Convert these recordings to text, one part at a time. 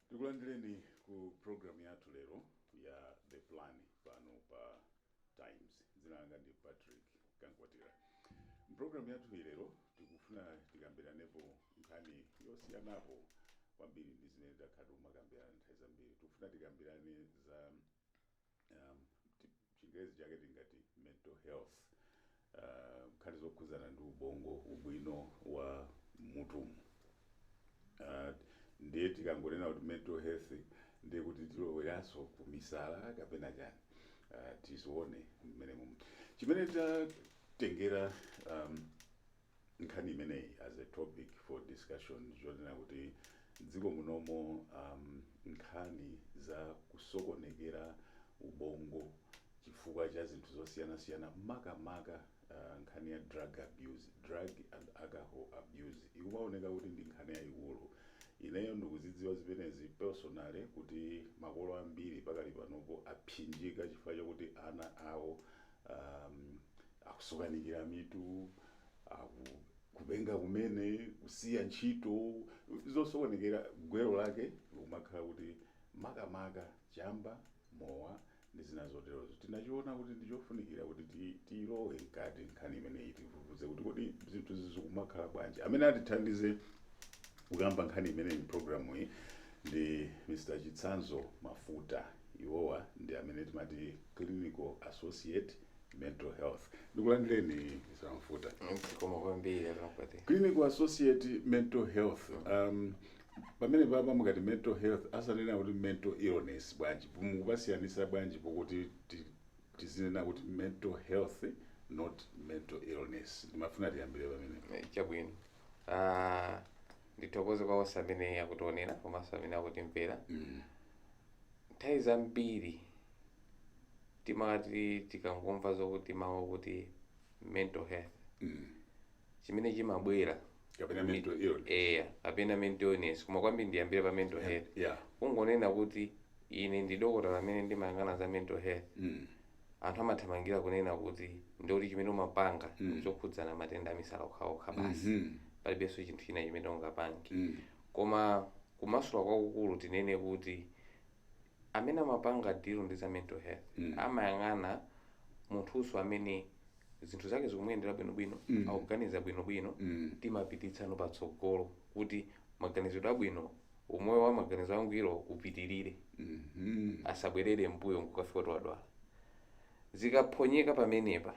Tikulandireni ku program yathu lero ya The Plan pano pa Times. Dzina langa ndi Patrick Kankwatira. Mpulogalamu yathu lero tikufuna tikambiranepo nkhani yosiyanapo kwambiri ndi zimene takhala tikumakambirana nthawi zambiri. Tikufuna tikambirane za Chingerezi chake tingati mental health, nkhani zokhuzana ndi ubongo, ubwino wa mutumu. Ndiye tikangonena kuti mental health, ndiye kuti tiloweranso kumisala kapena chani? Tizione mmene mumu chimene tatengera nkhani imeneyi as a topic for discussion, chonena kuti dziko munomo nkhani za kusokonekera ubongo chifukwa cha zinthu zosiyanasiyana, makamaka nkhani ya drug abuse, drug and alcohol abuse, ikumaoneka kuti ndi nkhani yayikulu. Ineyo ndikuzidziwa zimenezi personally, kuti makolo ambiri pakali panopo apsinjika chifukwa chakuti ana awo akusokonekera mitu, kupenga kumene, kusiya ntchito, zosokonekera. Gwero lake likumakhala kuti makamaka chamba, mowa ndi zina zoterozo. Tinachiona kuti ndichofunikira kuti tilowe mkati nkhani imeneyi, tifufuze kuti kodi zinthu zikumakhala bwanji. Amene atithandize kukamba nkhani imeneyi programu iyi ndi Mr Chitsanzo Mafuta. Iwowa ndi amene timati clinical associate, mental health. Ndikulandireni, Mr Mafuta. Zikomo kwambiri, Akankwati. Clinical associate, mental health. Pamene papa mukati mental health, asanena kuti mental illness bwanji? Mukupasiyanisa bwanji pokuti tizinena kuti mental health, not mental illness? Ndimafuna tiyambire pamene. Chabwino. Ndithokoze kwa onse amene akutionera komanso amene akutimvera. Nthawi zambiri timati tikangomva zokuti mawu kuti mental health, chimene chimabwera kapena mental illness. Eya, kapena mental illness, koma kwambiri ndiyambire pa mental health. Kungonena kuti ine ndi dokotala amene ndimayang'ana za mental health, anthu amathamangira kunena kuti ndikuti chimene umapanga chokhudzana matenda amisala okhaokha basi, palibenso chinthu china chimene ungapange. Koma kumasula kwakukulu tinene kuti amene amapanga deal ndi za mental health amayang'ana munthunso amene zinthu zake zikumuyendera bwinobwino, akuganiza bwinobwino. Timapititsano patsogolo kuti maganizidwe abwino, umoyo wa maganizo angwiro upitirire, asabwerere mbuyo nkukafika kuti wadwala. Zikaphonyeka pamenepa,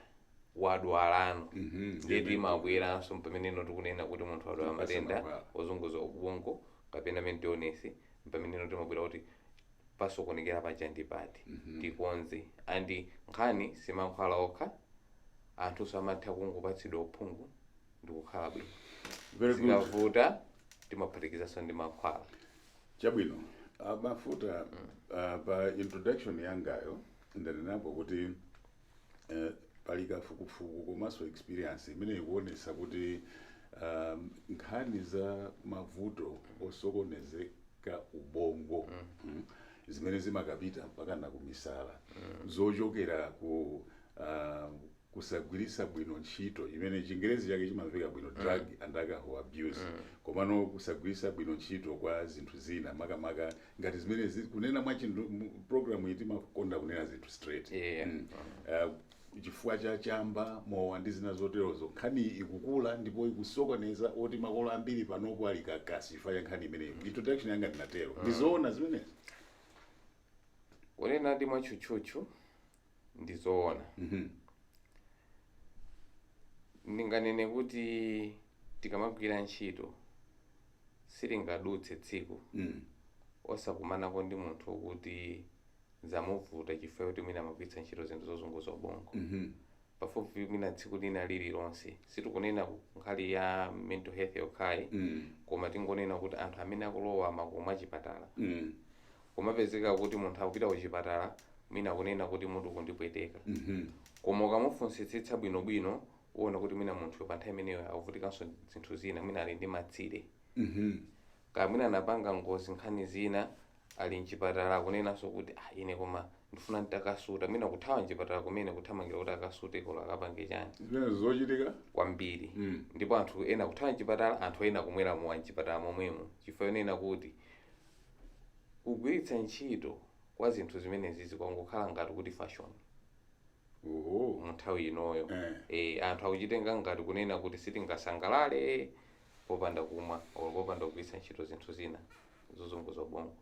wadwalano, ndiye timabweranso pameneno tikunena kuti munthu wadwala Tipasa matenda mankhwala. ozunguza ubongo kapena mental illness. Pameneno timabwera kuti pasokonekera paja ndi pati, tikonze. And nkhani simankhwala okha, anthu amatha kungopatsidwa uphungu ndikukhala bwino. Very good. Zikavuta timaphatikizanso ndi mankhwala. Chabwino. Mafuta, pa introduction yangayo ndanenapo kuti pali kafukufuku komanso experience imene ikuonesa kuti nkhani za mavuto osokonezeka ubongo, zimene zimakapita mpaka na kumisala, zochokera ku kusagwiritsa bwino ntchito imene Chingerezi chake chimamveka bwino, drug and alcohol abuse, komano kusagwiritsa bwino ntchito kwa zinthu zina, makamaka ngati zimene kunena mwa chinthu program iyi timakonda kunena zinthu straight. Chifukwa cha chamba, mowa ndi zina zoterozo, nkhani ikukula ndipo ikusokoneza, oti makolo ambiri panopo ali kakasi chifukwa cha nkhani imeneyi. Introduction yanga ndinatero. Ndizoona zimenezi? Kunena ndi mwatchutchutchu, ndizoona. Ndinganene kuti tikamagwira ntchito sitingadutse tsiku osakumanako ndi munthu wokuti zamuvuta chifukwa kuti mwina amagwiritsa ntchito zinthu zozunguza ubongo. Pafupi mwina tsiku lina lililonse. Sitikunena nkhani ya mental health yokhayi, koma tingonena kuti anthu amene akulowa makomo achipatala, kumapezeka kuti munthu akupita kuchipatala mwina akunena kuti mutu kundipweteka, koma ukamufunsitsitsa bwinobwino uwona kuti mwina munthu pa nthawi imeneyo akuvutikanso zinthu zina, mwina ali ndi matsire, kaya mwina anapanga ngozi, nkhani zina, ali mchipatala akunenanso kuti, "Ah, ine koma ndifuna nditakasuta," mwina kuthawa mchipatala kumene kuthamangira kuti akasute kolo akapange chani. Zimene zochitika. Kwambiri. Ndipo anthu ena kuthawa mchipatala, anthu ena kumwera mowa mchipatala momwemo, chifukwa yonena kuti Kugwiritsa ntchito kwa zinthu zimenezi zikwangokhala ngati kuti fashion mu nthawi inoyo. Anthu akuchitenga ngati kunena kuti sitingasangalale popanda kumwa or popanda kugwiritsa ntchito zinthu zina zozunguza ubongo.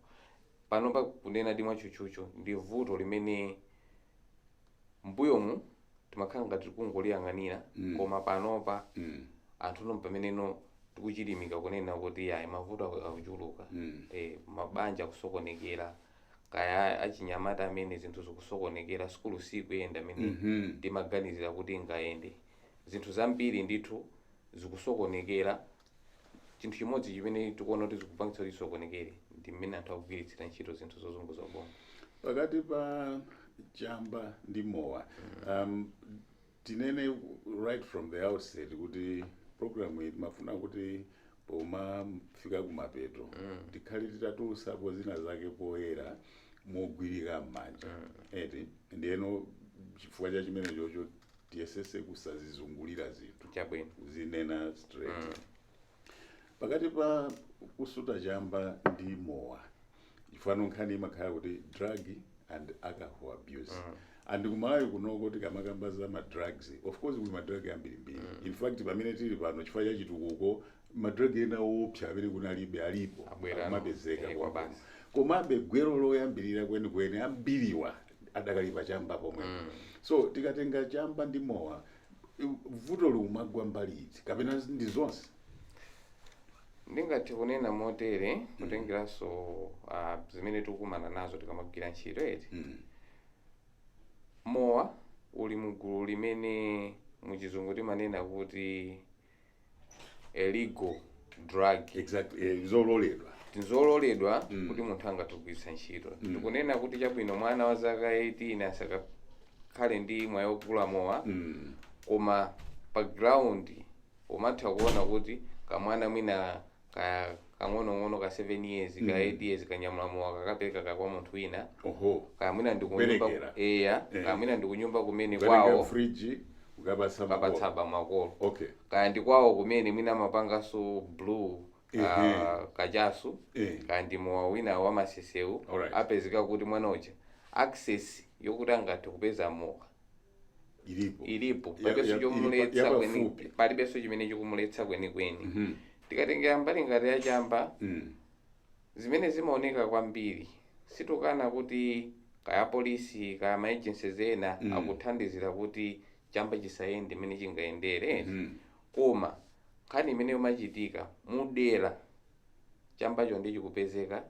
Panopa, kunena ndi mwatchutchutchu, ndi vuto limene mbuyomu timakhala ngati tikungoliyang'anira, koma panopa anthu no pameneno tikuchilimika kunena kuti ayi, mavuto akuchuluka. Mabanja akusokonekera, kaya achinyamata amene zinthu zikusokonekera, sukulu sikuyenda amene timaganizira kuti ingayende. Zinthu zambiri ndithu zikusokonekera. Chinthu chimodzi chimene tikuona kuti zikupangitsa kuti zisokonekere ndi mmene anthu akugwiritsira ntchito zinthu zozunguza ubongo. Pakati pa chamba ndi mowa, tinene right from the outset kuti program iyi timafuna kuti pomafika kumapeto tikhale titatulusapo zina zake poyera, mogwirika m'manja, eti? Ndiyeno chifukwa cha chimene chocho tiyesese kusazizungulira zinthu, kuzinena straight. Pakati pa kusuta chamba ndi mowa, chifukwa nkhani imakhala kuti drug and alcohol abuse, and kuMalawi kunoko tikamakamba za ma drugs, of course kuli ma drug ambirimbiri. In fact, pamene tili pano, chifukwa cha chitukuko, ma drug ena owopsa amene kunalibe alipo, Abwera, amapezeka kwa kwabwino. Basi. Komabe gwero loyambirira kwenikweni, ambiriwa adakali pa chamba pomwe. So tikatenga chamba ndi mowa, vuto likumagwa mbali iti, kapena ndi zonse? Ndingathe kunena motere, kutengeranso zimene tikukumana nazo tikamagwira ntchito, eti? Mowa uli mugulu limene muchizungu timanena kuti illegal drug. Exactly, zololedwa. Nzololedwa kuti munthu angathe kugwiritsa ntchito. Tikunena kuti chabwino, mwana wa zaka 18 asakakhale ndi mwayi wogula mowa, koma pa ground umatha kuona kuti kamwana mwina ka kang'onong'ono ka 7 years, ka 8 years, kanyamula mowa, kakapereka ka kwa munthu wina. Kaya mwina ndikunyumba. Kuperekera. Eya. Kaya mwina ndikunyumba kumene Kukatenga kwawo, friji, kukapatsa makolo. kapatsa makolo. Kaya ndi kwawo kumene mwina amapanganso brew kachasu, kaya ndi mowa wina wamasesewu. Apezeka kuti mwana uja access yokuti angathe kupeza mowa ilipo. Ilipo. Palibenso chomuletsa yapafupi. Palibenso chimene chikumuletsa kwenikweni. Tikatengera mbali ngati yachamba, zimene zimaoneka kwambiri, situkana kuti kaya polisi, kaya ma agencies ena akuthandizira kuti chamba chisayende imene chingayendere, koma nkhani imene imachitika mudera, chambacho ndi chikupezeka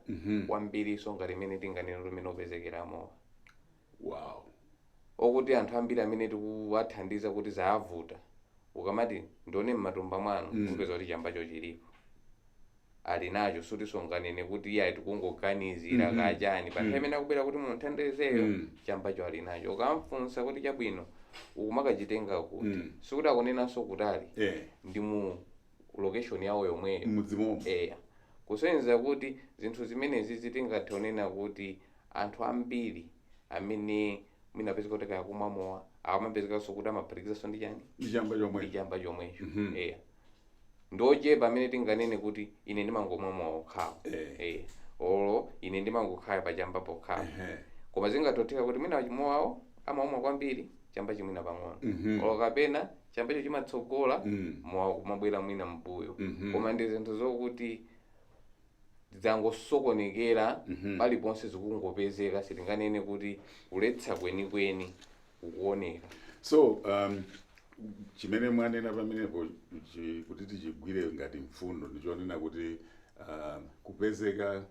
kwambiriso ngati imene tinganene limene upezekera mowa, okuti anthu ambiri amene tikuwathandiza kuti zaavuta, ukamati ndione m'matumba mwanu, upeza kuti chambacho chilipo, ali nacho. Sutisonganene kuti iye tikungoganizira kachani. Pa nthawi imene akubwera kuti munthandizeyo, chambacho ali nacho. Ukamfunsa kuti chabwino, ukumakachitenga kuti? Sikuti akunenanso kutali, ndi mu location yawo yomweyo. Mudzimomo. Eya, kusonyeza kuti zinthu zimenezi zitingathe kunena kuti anthu ambiri amene mwina apezeka kuti kaya kumwa mowa, amapezekanso kuti amaphatikizanso ndi chani? Ndi chamba chomwe. Ndi chamba chomwecho. Eya, ndochepa amene tinganene kuti ine ndimangomwa mowa okhawo, olo ine ndimangokhala pachamba pokhawo. Koma zingatotheka kuti mwina mowawo amamwa kwambiri, chamba chimwina pang'ono, olo kapena chambacho chimatsogola, mowa kumabwera mwina mbuyo. Koma ndi zinthu zokuti zangosokonekera, paliponse zikungopezeka. Sitinganene kuti kuletsa kwenikweni kukuoneka. So chimene mwanena pamenepo, kuti tichigwire ngati mfundo, ndichonena kuti kupezeka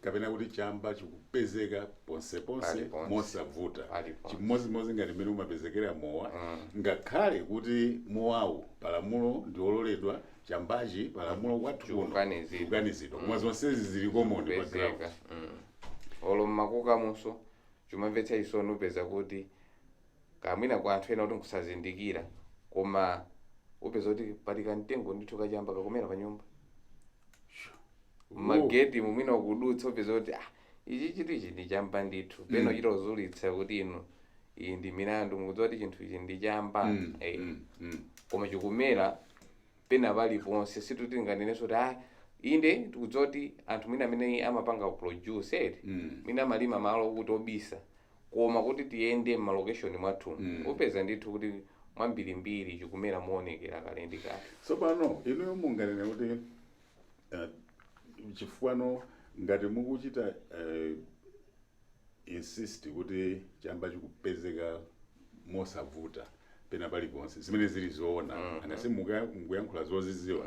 kapena kuti chamba chikupezeka ponseponse, Paliponse. mosavuta, Paliponse. chimodzimodzi ngati mmene umapezekera mowa, ngakhale kuti mowawu palamulo ndi ololedwa, chambachi palamulo kwathu kuno Chikukanizidwa. chikukanizidwa, koma zonsezi zili common pa ground. Kupezeka. Olo mmakukamunso, chimamvetsa chisoni, upeza kuti kamwina kwa anthu ena kuti nkusazindikira, koma upeza kuti pali kamtengo ndithu kachamba kakumera pa nyumba, mmageti mumwina ukudutsa, upeza kuti ah, ichi chitu ichi ndi chamba ndithu. Pena uchita kuzulitsa kuti inu, iyi ndi milandu, mukudziwa kuti chinthu ichi ndi chamba. Koma chikumera pena paliponse. Situtinganenenso kuti ah, Inde, tikudziwa kuti anthu mwina amene amapanga produce eti, mwina amalima malo kuti obisa, koma kuti tiyende m'ma location mwathu, upeza ndithu kuti mwambirimbiri chikumera moonekera kale ndi kale. Tsopano inuyo munganene kuti chifukwa ngati mukuchita insist kuti chamba chikupezeka mosavuta pena paliponse, zimene zili zoona, anasi mukuyankhula zoziziwa,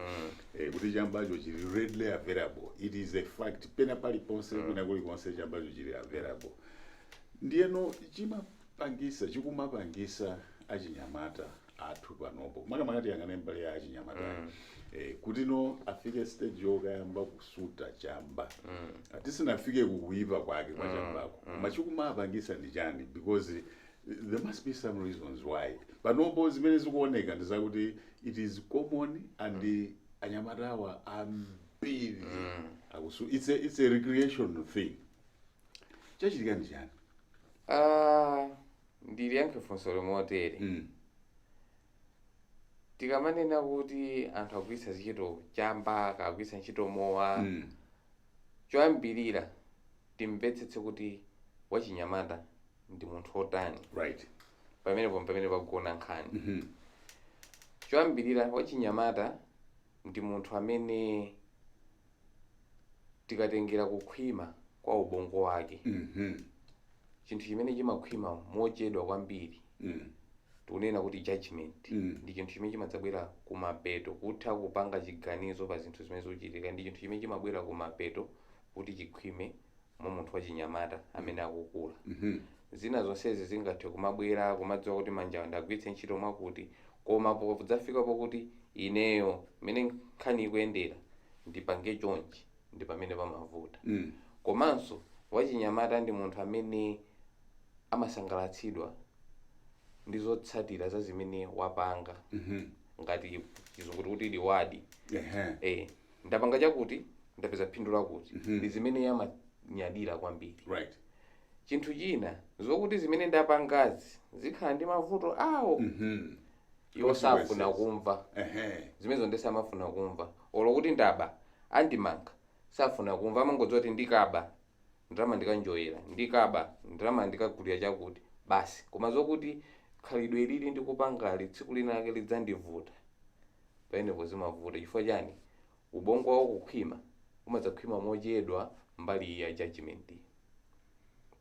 kuti chambacho chili readily available, it is a fact, pena paliponse, pena kulikonse chambacho chili available. Ndiyeno chimapangisa, chikumapangisa achinyamata athu panopo, makamaka tiyang'ane mbali ya achinyamata, kuti no afike stage yokayamba kusuta chamba, tisinafike kukuipa kwake kwa chambako, koma chikumapangisa ndi chani? Because there must be some reasons why panopo zimene zikuoneka ndi zakuti it is common and anyamatawa ambiri it's a recreational thing. Chachitika ndi chani? Ah, ndiliyankhe funso limotere. Tikamanena kuti anthu agwiritsa ntchito chamba, akagwiritsa ntchito mowa, choyambirira timvetsetse kuti wachinyamata ndi munthu wotani. Pamenepo pamene pagona nkhani. Choyambirira, wachinyamata ndi munthu amene tikatengera kukhwima kwa ubongo wake, chinthu chimene chimakhwima mochedwa kwambiri, tikunena kuti judgment, ndi chinthu chimene chimadzabwera kumapeto. Kutha kupanga chiganizo pa zinthu zimene zikuchitika ndi chinthu chimene chimabwera kumapeto kuti chikhwime mwa munthu wachinyamata amene akukula. Zina zonsezi zingathe kumabwera, kumadziwa kuti manja ndagwiritse ntchito mwakuti, koma podzafika pokuti ineyo mmene nkhani ikuyendera ndipange chonchi, ndi pamene pamavuta. Komanso wachinyamata ndi munthu amene amasangalatsidwa ndi zotsatira za zimene wapanga, ngati chizungu tikuti reward. Ndapanga chakuti, ndapeza phindu lakuti, ndi zimene amanyadira kwambiri. Chinthu china, zokuti zimene ndapangazi zikhala ndi mavuto awo, iwo safuna Consequences. kumva. Zimenezo ndi samafuna kumva. Olo kuti ndaba andimanga, safuna kumva. Amangodziwa kuti ndikaba ndalama ndikanjoyera, ndikaba ndalama ndikagulira chakuti, basi. Koma zokuti khalidwe lili ndikupangali tsiku linake lidzandivuta, pamenepo zimavuta. Chifukwa chani? Ubongo wawo kukhwima umadzakhwima mochedwa mbali ya judgment,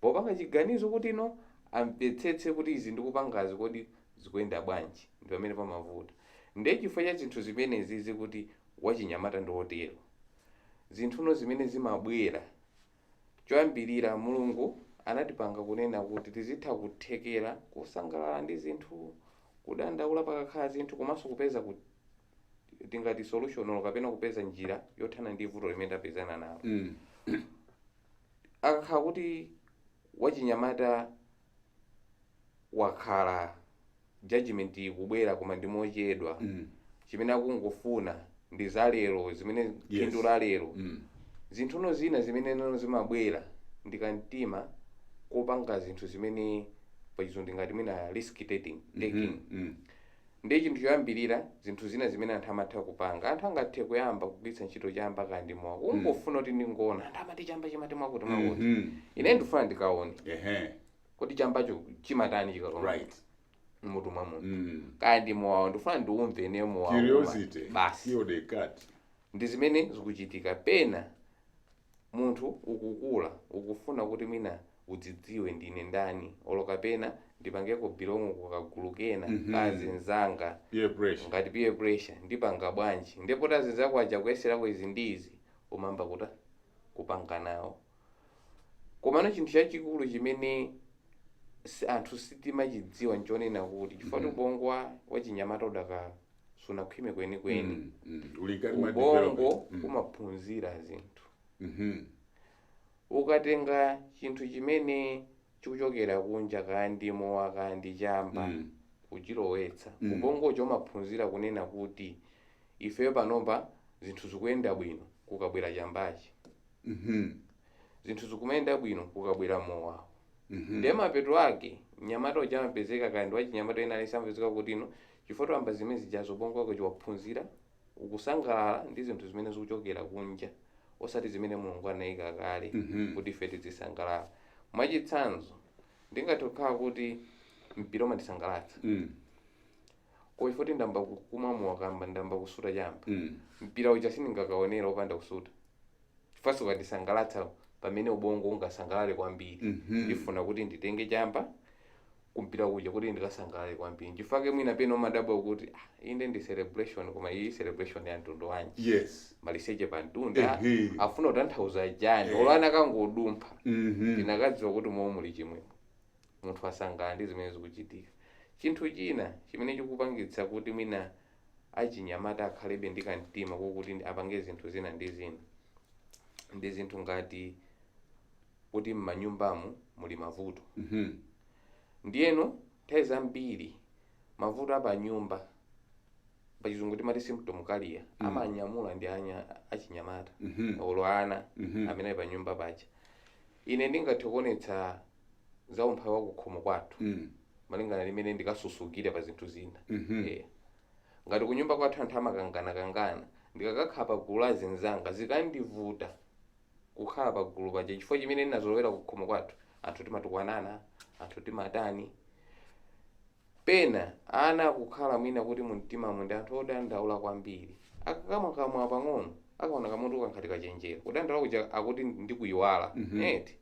popanga chiganizo kuti ino amvetsetse kuti izi ndikupangazi kodi zikuyenda bwanji, ndi pamene pamavuta. Ndiye chifukwa cha zinthu zimenezi zikuti wachinyamata ndi wotero, zinthuno zimene zimabwera, choyambirira Mulungu anatipanga kunena kuti tizitha kuthekera kusangalala ndi zinthu, kudandaula pakakhala zinthu, komanso kupeza ku tingati solution olo kapena kupeza njira yothana ndi vuto limene tapezana nalo. Akakhala kuti wachinyamata wakhala judgment ikubwera koma ndi mochedwa, chimene akungofuna ndi zalero, zimene phindu la lero. Zinthuno zina zimene nono zimabwera ndi kamtima kopanga zinthu zimene pachizungu ndingati mwina risk taking. Ndi chinthu choyambirira, zinthu zina zimene anthu amatha kupanga, anthu angathe kuyamba kugwiritsa ntchito chamba kandi mowa, kungofuna kuti ndingoona anthu amati chamba chimati mwakuti mwakuti, ine ndifuna ndikaone kuti chambacho chimatani chikalowa mmutu mwa munthu, kandi mowawo ndifuna ndiumve ine mowawo. Curiosity Basi. Kill the cat. Ndi zimene zikuchitika. Pena munthu ukukula, ukufuna kuti mwina udzidziwe, ndine ndani, olo kapena ndipangeko belong kukagulu kena, kazinzanga. Peer pressure. Ngati peer pressure, ndipanga bwanji? Ndipo tazinzako aja kuyeserako izi ndi izi, umamba kuta kupanga nawo. Komano chinthu chachikulu chimene anthu sitimachidziwa nchonena kuti chifukwa ubongo wa chinyamata udaka sunakhwime kwenikweni, Uli mkati mwa ubongo development. Umaphunzira zinthu. Ukatenga chinthu chimene chikuchokera kunja, kandi mowa kandi chamba, kuchilowetsa, ubongocho umaphunzira kunena kuti ifeyo panopa zinthu zikuyenda bwino kukabwera chambachi, zinthu zikumayenda bwino kukabwera mowawo. Ndiye mapeto ake mnyamata uja amapezeka, kandi wachinyamata ena alese amapezeka kuti ino chifukwa toyamba zimene zijazo, ubongo wake chiwaphunzira. Ukusangalala ndi zinthu zimene zikuchokera kunja, osati zimene Mulungu anayika kale kuti ife tizisangalala. Mwachitsanzo, ndingathe kukhala kuti mpira umandisangalatsa, koma ifoti ndamba kumwa mowa kamba ndamba kusuta chamba, mpira uja sindingakaonera opanda kusuta, chifukwa ukandisangalatsa pamene ubongo ungasangalale kwambiri. Ndifuna kuti nditenge chamba kumpira kuja kuti ndikasangalale kwambiri. Nchifukwa mwina pena umadabwa kuti, ah, inde ndi celebration, koma iyi celebration ya mtundu wanji? Maliseche pamtunda, afuna kutanthauza chani? Olo ana kangodumpha, ndinakadziwa kuti momwe muli chimwemwe. Munthu asangalala ndi zimene zikuchitika. Chinthu china chimene chikupangitsa kuti mwina achinyamata akhalebe ndi kamtima kokuti apange zinthu zina ndi zina, ndi zinthu ngati kuti m'manyumbamu muli mavuto. Ndiyeno nthawi zambiri mavuto apanyumba, pachizungu timati symptom carrier, amanyamula ndi anya achinyamata olo ana amene ali panyumba paja. Ine ndingathe kuonetsa za umphawi wa kukhomo kwathu malingana limene ndikasusukira pa zinthu zina. Ngati kunyumba kwathu anthu amakanganakangana, ndikakakhala pa gulu la azinzanga zikandivuta kukhala pa gulu paja, chifukwa chimene ndinazolowera kukhomo kwathu, anthu timatukwanana, anthu timatani. Pena ana akukhala mwina kuti mumtimamo ndi anthu odandaula kwambiri, akakamwakamwa pang'ono, akaona kamutu kankhati kachenjera, kudandaula kuja akuti ndikuyiwala. Eti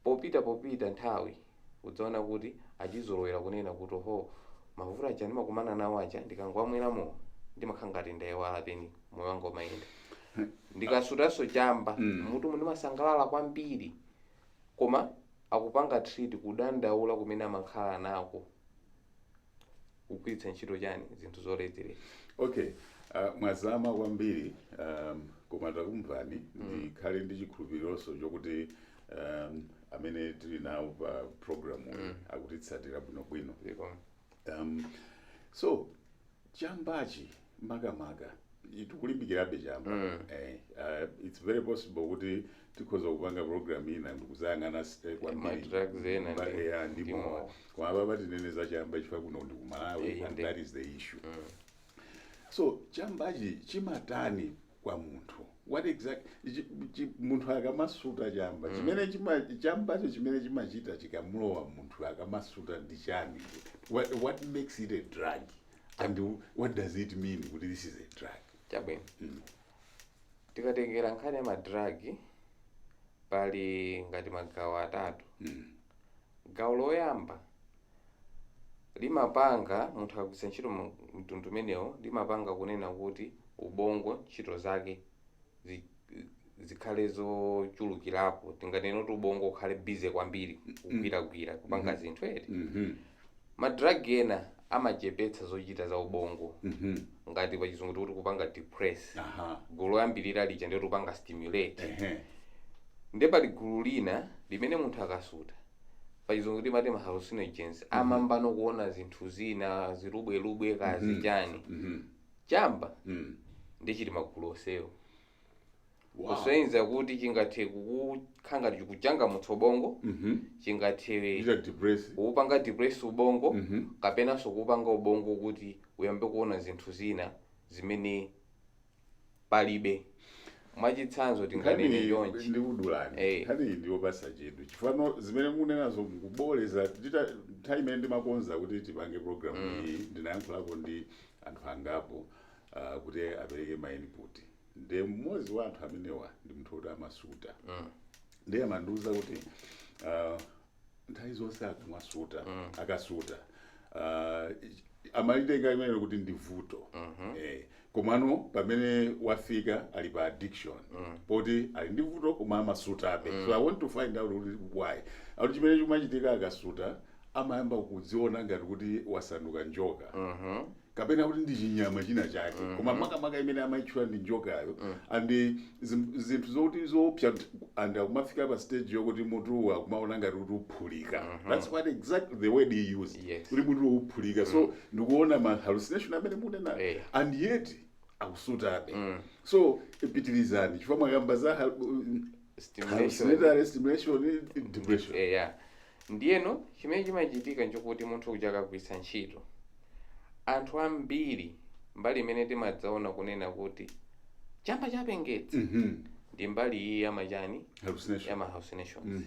popita popita nthawi udzaona kuti achizolowera kunena kuti, oho, mavuto aja ndimakumana nawo aja, ndikangwamweramo ndimakhala ngati ndayiwala, then moyo wanga umayenda. Ndikasutanso chamba, mutu ndimasangalala kwambiri. Koma akupanga treat kudandaula kumene amakhala nako kugwiritsa ntchito chani? Zinthu zoledzeretsa. Okay, mwazama kwambiri, koma takumvani. Ndikhale ndi chikhulupirironso chokuti amene tili nawo pa program iyi akutitsatira bwinobwino. Ziko. So chambachi makamaka tikulimbikirabe chamba. It's very possible kuti tikhoza kupanga program ina ndikuzayang'ana kwambiri ma drugs ena ndi ndi mowa. Mowa. Koma apa tinene za chamba chifukwa kuno ndi ku Malawi and that is the issue. So chambachi chimatani kwa munthu? What exactly munthu akamasuta chamba, chimene chima chambacho chimene chimachita chikamulowa munthu akamasuta ndi chani? What makes it a drug and what does it mean kuti this is a drug? Chabwino. Tikatengera nkhani ya ma drug, pali ngati magawo atatu. Gawo loyamba limapanga munthu akagwiritsa ntchito mtundu umenewo, limapanga kunena kuti ubongo ntchito zake zikhale zochulukirapo. Tinganene kuti ubongo ukhale busy kwambiri kugwiragwira, kupanga zinthu, eti? Ma drug ena amachepetsa zochita za ubongo, ngati pachizungu tikuti kupanga depress. Gulu loyambirira lija ndiye kupanga stimulate. Ndiye pali gulu lina limene munthu akasuta, pachizungu timati ma hallucinogens, amambano kuona zinthu zina zilubwelubwe kazi chani. Chamba ndichili magulu onsewo, kusonyeza kuti chingathe kukukhala ngati chikuchangamutsa ubongo, chingathe Ita depress. kuupanga depress ubongo, kapenanso kuupanga ubongo kuti uyambe kuona zinthu zina zimene palibe. Mwachitsanzo tinganene Nkhani chonchi. Ndikudulani. Nkhani iyi ndiyopasa chidwi chifukwa zimene mukunenazo mukuboleza. Nthawi imene ndimakonza kuti tipange program iyi, ndinayankhulapo ndi anthu angapo kuti apereke ma input. Ndiye mmodzi wa anthu amenewa ndi munthu woti amasuta. Ndiye amandiwuza kuti nthawi zonse akamasuta, akasuta, amalitenga imene kuti ndi vuto, komano pamene wafika ali pa addiction, poti ali ndi vuto koma amasutabe. So I want to find out kuti why. Akuti chimene chimachitika akasuta, amayamba kudziona ngati kuti wasanduka njoka kapena kuti ndi chinyama china chake, koma makamaka imene amayitchula ndi njokayo, and zinthu zokuti zoopsa, and akumafika pa stage yokuti mutuwu akumaona ngati kuti uphulika. That's what exactly the word he used, kuti mutuwu uphulika. So ndikuona ma hallucination amene munena, and yet akusutabe. So pitirizani, chifukwa mwakamba za stimulation, hallucinatory stimulation, depression. Eya, ndiyeno chimene chimachitika nchokuti munthu uja akagwiritsa ntchito, anthu ambiri Mbali imene timadzaona kunena kuti chamba chapengetsa ndi mbali iyi yamachani? Hallucination. Yama hallucinations.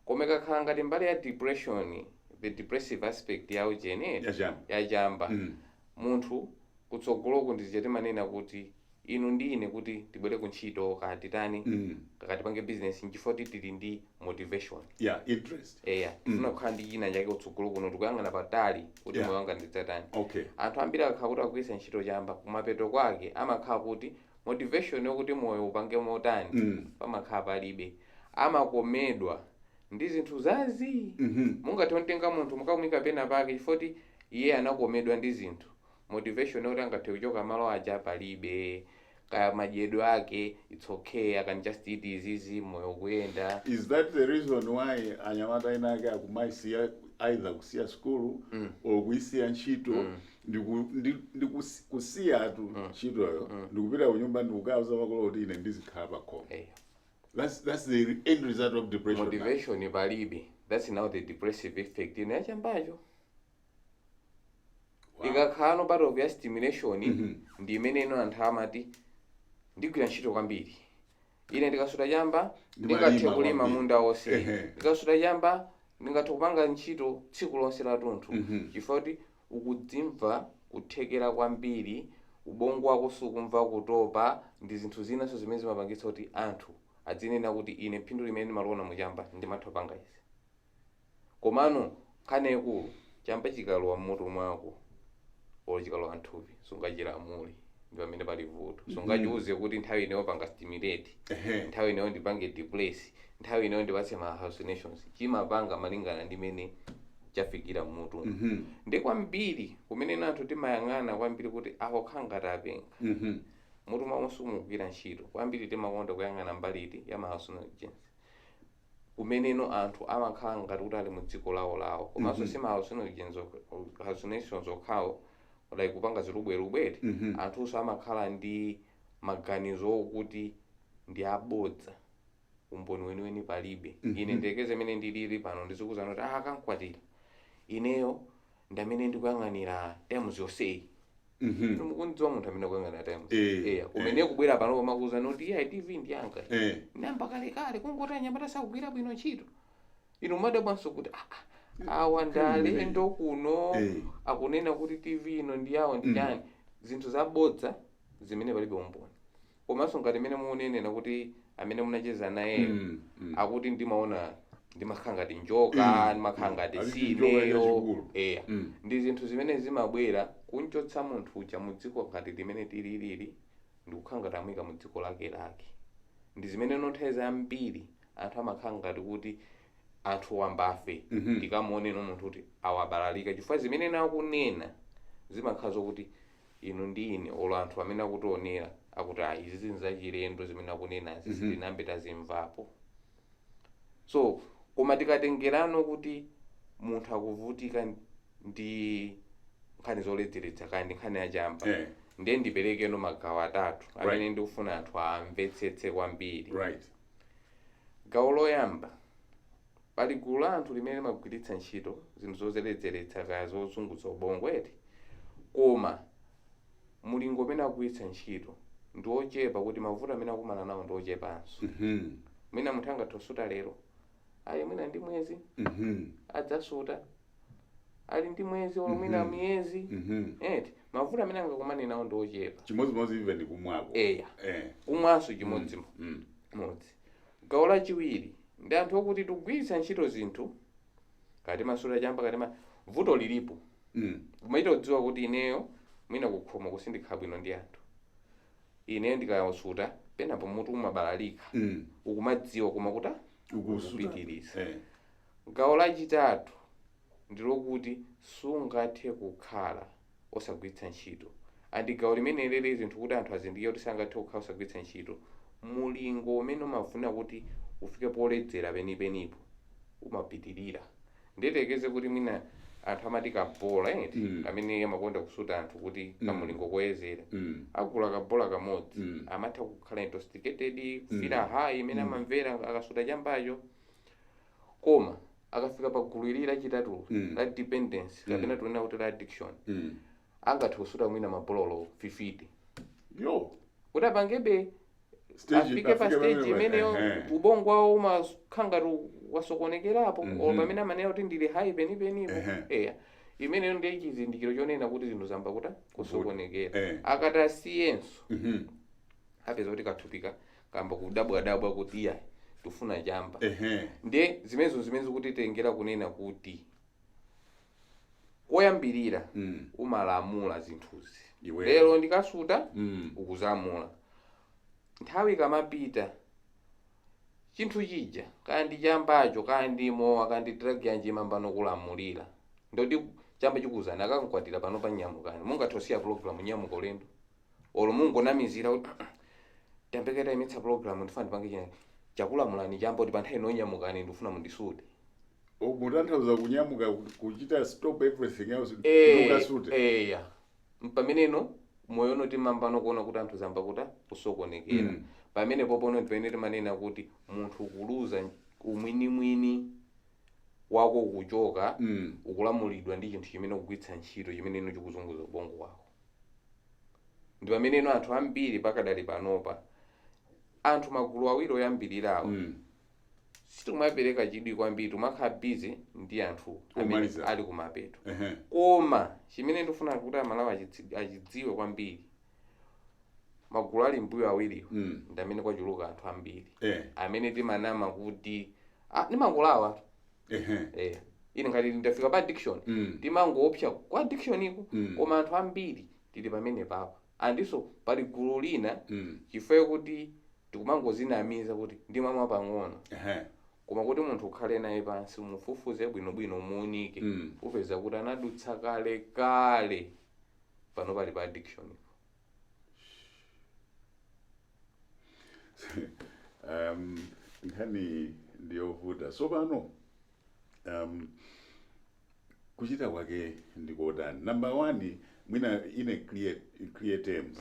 Koma ikakhala ngati mbali ya depression, the depressive aspect ya ujene Yachamba. Yachamba, munthu kutsogoloko ndizija timanena kuti inu ndi ine kuti tibwere kuntchito, katitani, kakatipange business, nchifukwa kuti tili ndi motivation. Yeah, interest. Eya, tifuna kukhala ndi china chake kutsogolo kuno, tikuyang'ana patali kuti moyo wanga ndidzatani. Anthu ambiri akakhala kuti akugwiritsa ntchito chamba, kumapeto kwake amakhala kuti motivation yokuti moyo upange motani pamakhala palibe, amakomedwa ndi zinthu zazi. Mungathe kutenga munthu mukamuyika pena pake chifukwa kuti iye anakomedwa ndi zinthu, motivation yokuti angathe kuchoka malo aja palibe. Kaya madyedwe ake, it's okay, I can just eat izizi, moyo kuyenda. Is that the reason why anyamata ena ake akumaisiya, either kusiya skulu or kuisiya ntchito, ndikusiyatu ntchitoyo, ndikupita kunyumba, ndikukauza makolo kuti ine ndizikhala pakhomo? That's the end result of depression now. Motivation palibe. That's now the depressive effect ino yachambacho. Ikakhala part of ya stimulation, ndi imene ino anthu amati ndigwira ntchito kwambiri, ine ndikasuta chamba Ndimalima ndingathe kulima kwambiri. munda wonse, ndikasuta chamba ndingathe kupanga ntchito tsiku lonse lathunthu, chifukwa kuti ukudzimva kuthekera kwambiri, ubongo wako sukumva kutopa, ndi zinthu zinanso zimene zimapangitsa kuti anthu adzinena kuti ine phindu limene ndimaliona muchamba ndimatha kupanga izi. Komano nkhani yaikulu, chamba chikalowa mmutu mwako olo chikalowa mthupi, sungachilamule. Ndi pamene pali vuto. Sungachiuze kuti nthawi ineyo panga stimulate, nthawi ineyo ndipange depress, nthawi ineyo ndipatse ma hallucinations. Chimapanga malingana ndi mene chafikira mmutu. Ndi kwambiri kumene anthu timayang'ana kwambiri kuti awo khala ngati apenga, mutu mwawo sumugwira ntchito kwambiri. Timakonda kuyang'ana mbali iti? Ya ma hallucinogens, kumeneno anthu amakhala ngati kuti ali mu dziko lawo lawo. Komanso si ma hallucinogens hallucinations okhawo, like kupanga zilubwerubwere. Anthunso amakhala ndi maganizo okuti ndi abodza, umboni weniweni palibe. Ine ndiyekeze imene ndilili pano, ndizikuwuzani kuti ah, akankwatira ineyo ndamene ndikuyang'anira Times yonseyi. Mukundidziwa munthu amene akuyang'anira Times? Eya, kumene kubwera pano pamakuwuzani kuti iya, TV ndiyanga, namba kalekale, kungoti anyamata sakugwira bwino ntchito. Inu mumadabwanso kuti ah, ah, awa ndi alendo kuno, akunena kuti TV ino ndi yawo, ndi chani, zinthu zabodza zimene palibe umboni. Komanso ngati imene mukunenera kuti amene munacheza nayeyo akuti ndimaona, ndimakhala ngati njoka, ndimakhala ngati Ali si njoka ineyo. yachikulu. Eya, ndi zinthu zimene zimabwera kunchotsa munthu uja mu dziko ngati limene tililili, ndikukhala ngati amuyika mu dziko lake lake. Ndi zimene nthawi zambiri anthu amakhala ngati kuti anthu wambafe, tikamuoneno munthu kuti awabalalika, chifukwa zimene nakunena zimakhala zokuti inu ndi ine olo anthu amene akutionera akuti ah, izi zinthu zachilendo zimene akunenazi, sitinambe tazimvapo. So koma tikatengerano kuti munthu akuvutika ndi nkhani zoledzeretsa kaya ndi nkhani yachamba, ndiye ndiperekeno magawo atatu amene ndikufuna anthu amvetsetse kwambiri. Gawo loyamba, pali gulu la anthu limene limagwiritsa ntchito zinthu zoledzeretsa kaya zozunguza ubongo eti, koma mulingo umene akugwiritsa ntchito ndi ochepa, kuti mavuto amene akumana nawo ndi ochepanso. Mwina munthu angathe kusuta lero, ali mwina ndi mwezi, adzasuta ali ndi mwezi olo mwina miyezi, eti, mavuto amene angakumane nawo ndi ochepa. Chimodzimodzi even kumwako. Eya, kumwanso chimodzimodzi. Gawo lachiwiri ndi anthu okuti tikugwiritsa ntchito zinthu kati masuta chamba kati ma vuto lilipo, kumaita kudziwa kuti ineyo mwina kukhomo kusindikhala bwino ndi anthu, ineyo ndikasuta penapo mutu umabalalika, ukumadziwa koma kuti Ukusuta. Kupitiriza. Gawo lachitatu ndilokuti sungathe kukhala osagwiritsa ntchito, and gawo limene lili zinthu kuti anthu azindikire kuti sangathe kukhala osagwiritsa ntchito, mulingo umene umafuna kuti ufike poledzera penipenipo umapitirira. Nditekeze kuti mwina anthu amati kabola eti, kamene amakonda kusuta anthu kuti kamulingo koyezera, agula kabola kamodzi, amatha kukhala intoxicated, kufira high imene amamvera akasuta chambacho. Koma akafika pa gulu ili lachitatu, la dependence, kapena tunena kuti la addiction, Angathe kusuta mwina mabololo 50 Yo. kuti apangebe Stage afike pa afike stage pamene imeneyo. Ubongo wawo umakhala ngati wasokonekerapo or pamene amanena kuti ndili high penipenipo. Eya, imeneyo ndiye chizindikiro chonena kuti zinthu zamba kuta kusokonekera. Akati asiyenso, apeza kuti kathupika kamba kudabwadabwa kuti iya, tifuna chamba. Ndiye zimenezo zimene zikutitengera kunena kuti koyambirira umalamula zinthuzi. Iwe. Lero ndikasuta, ukuzamula. Nthawi ikamapita, chinthu chija, kaya ndi chambacho, kaya ndi mowa, kaya ndi drug yanji, imamba kulamulira. Ndoti chamba chikuzana akankwatira pano pa nyamukani, mungathe kusiya program, nyamuka ulendo, olo mungonamizira kuti tambeketa imitsa program, ndifuna ndipange china. Chakulamulani chamba kuti pa nthawi ino nyamukani, ndifuna mundisute. Mutanthauza kunyamuka kuchita stop everything else ndikasute? Eya, pameneno moyo uno timamba kuona kuti anthu zamba kuta kusokonekera. Pamene popono pamene timanena kuti munthu kuluza umwinimwini wako kuchoka, ukulamulidwa ndi chinthu chimene ukugwiritsa ntchito, chimene ino chikuzunguza ubongo wako. Ndi pameneno anthu ambiri pakadali panopa, anthu magulu awiri oyambirirawo, sitimapereka chidwi kwambiri, timakhala busy ndi anthu amene Omaliza. ali kumapeto. Koma chimene ndifuna kuti Amalawi achidziwe kwambiri, magulu ali mbuyo awiriwo ndi amene kwachuluka anthu ambiri amene timanama kuti, ah, ndimangolawa. Ine ngati ndafika pa addiction, timangoopsa kwa addiction iko. Koma anthu ambiri tili pamene papa, andinso pali gulu lina, chifukwa kuti tikumangozinamiza kuti ndimamwa pang'ono, koma kuti munthu ukhale naye pansi, umufufuze bwinobwino, umuunike, upeza kuti anadutsa kale kale, pano pali pa addiction ipo. Nkhani ndiyovuta. Tsopano kuchita kwake ndikotani? Number one, mwina ine clear terms,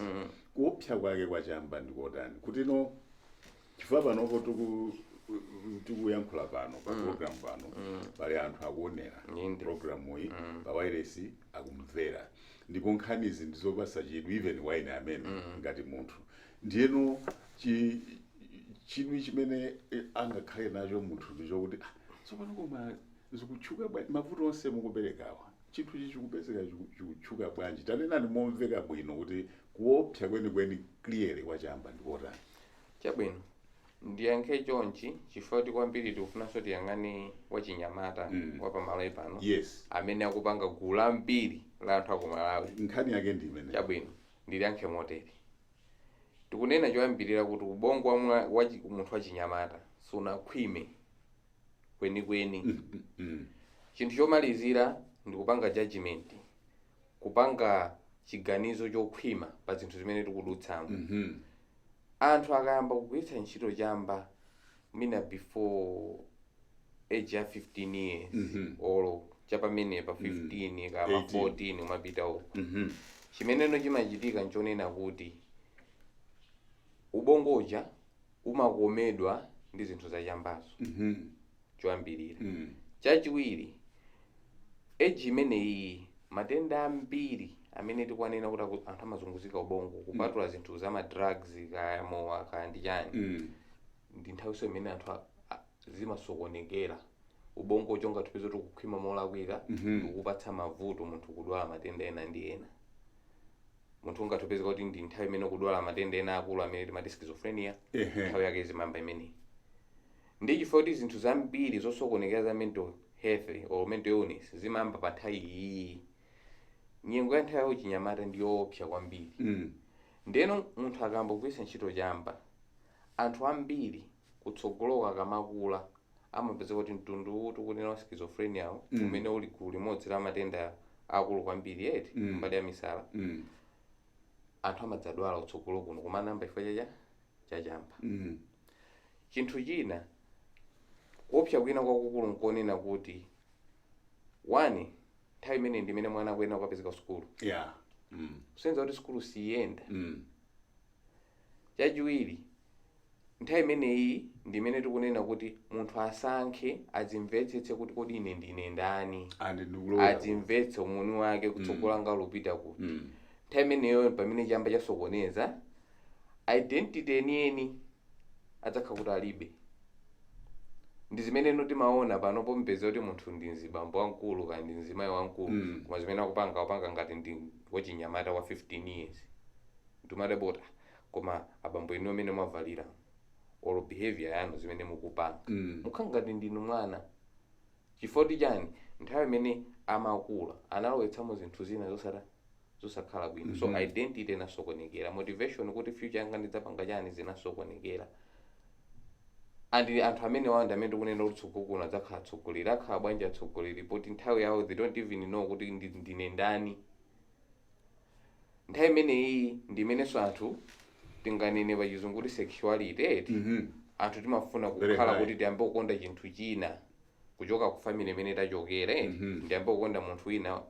kuopsa kwake kwachamba ndikotani? Kuti no, chifukwa panopo tikuyankhula pano pa program pano, pali anthu akuonera program iyi pa wireless, akumvera, ndipo nkhanizi ndizopasa chidwi, even waine amene ngati munthu. Ndiyeno chidwi chimene angakhale nacho munthu ndichokuti, ah, tsopano koma zikutchuka bwanji mavuto onse mukuperekawa? Chinthu ichi chikupezeka, chikutchuka bwanji? Tanenani momveka bwino kuti kuopsa kwenikweni clearly kwachamba ndikotani? Chabwino, ndiyankhe chonchi, chifukwa kuti kwambiri tikufunanso tiyang'ane wachinyamata wapamalawi pano amene akupanga gulu lambiri la anthu aku Malawi. Nkhani yake ndi imene. Chabwino, ndiliyankhe motere. Tikunena choyambirira kuti ubongo wa munthu wachinyamata sunakhwime kwenikweni. Chinthu chomalizira ndikupanga judgment, kupanga chiganizo chokhwima pa zinthu zimene tikudutsamo. Anthu akayamba kugwiritsa ntchito chamba mina before age ya 15 years olo chapamenepa 15 kama 18. 14 umapita uko, chimeneno chimachitika nchonena kuti ubongo uja umakomedwa ndi zinthu zachambazo, choyambirira. Chachiwiri, age imeneyi matenda ambiri amene tikuwanena kuti anthu amazunguzika ubongo, kupatula zinthu za ma drugs, kaya mowa, kaya ndi chani, ndi nthawinso imene anthu zimasokonekera ubongo chonga tupeza kuti kukhwima molakwika, ndikupatsa mavuto munthu kudwala matenda ena ndi ena. Munthu ungatopezeka kuti ndi nthawi imene kudwala matenda ena akulu amene timati schizophrenia. Nthawi yake zimamba imeneyi, ndi chifukwa kuti zinthu zambiri zosokonekera za mental health or mental illness zimayamba pa nthawi iyi. Nyengo ya nthawi yauchinyamata ndi yoopsa kwambiri. Ndeno munthu akayamba kugwiritsa ntchito chamba, anthu ambiri kutsogoloko akamakula amapeza kuti mtundu uwu tikunena wa schizophrenia, umene uli gulu limodzi la matenda akulu kwambiri eti, mbali ya misala, anthu amadzadwala kutsogolo kuno, koma anayamba chifukwa chacha chachamba. Chinthu china, kuopsa kwina kwakukulu nkonena kuti, one, nthawi imene ndi imene mwana akuyenera kukapezeka sukulu, kusenza kuti sukulu siyenda. Chachiwiri, Nthawi imeneyi ndi imene tikunena kuti munthu asankhe, adzimvetsetse kuti kodi ine ndine ndani, And ndikulowera. adzimvetse umuni wake, kutsogola nga lupita kuti. Nthawi imeneyo pamene chamba chasokoneza identity enieni, adzakhala kuti alibe. Ndi zimene timaona pano pompeza kuti munthu ndi mzibambo wamkulu kaya ndi mzimayi wamkulu, koma zimene akupanga, akupanga ngati ndi wachinyamata wa 15 years. Ndimadabota, koma abambo inu amene mwavalira or behavior yanu, zimene mukupanga, mukhala ngati ndinu mwana. Chifukwa chani? Nthawi imene amakula analowetsamo zinthu zina zosakhala bwino. So identity inasokonekera, motivation kuti future yanga ndidzapanga chani zinasokonekera. And anthu amene wanda amene tikunena kuti tsogolo kuno adzakhala atsogoleri, akhala bwanji atsogoleri poti nthawi yawo they don't even know kuti ndine ndani? Nthawi imeneyi ndi imenenso anthu tinganene pachizungu kuti sexuality, eti? Anthu timafuna Very kukhala high. kuti tiyambe kukonda chinthu china kuchoka ku family imene tachokera, eti? Ndiyambe kukonda munthu wina,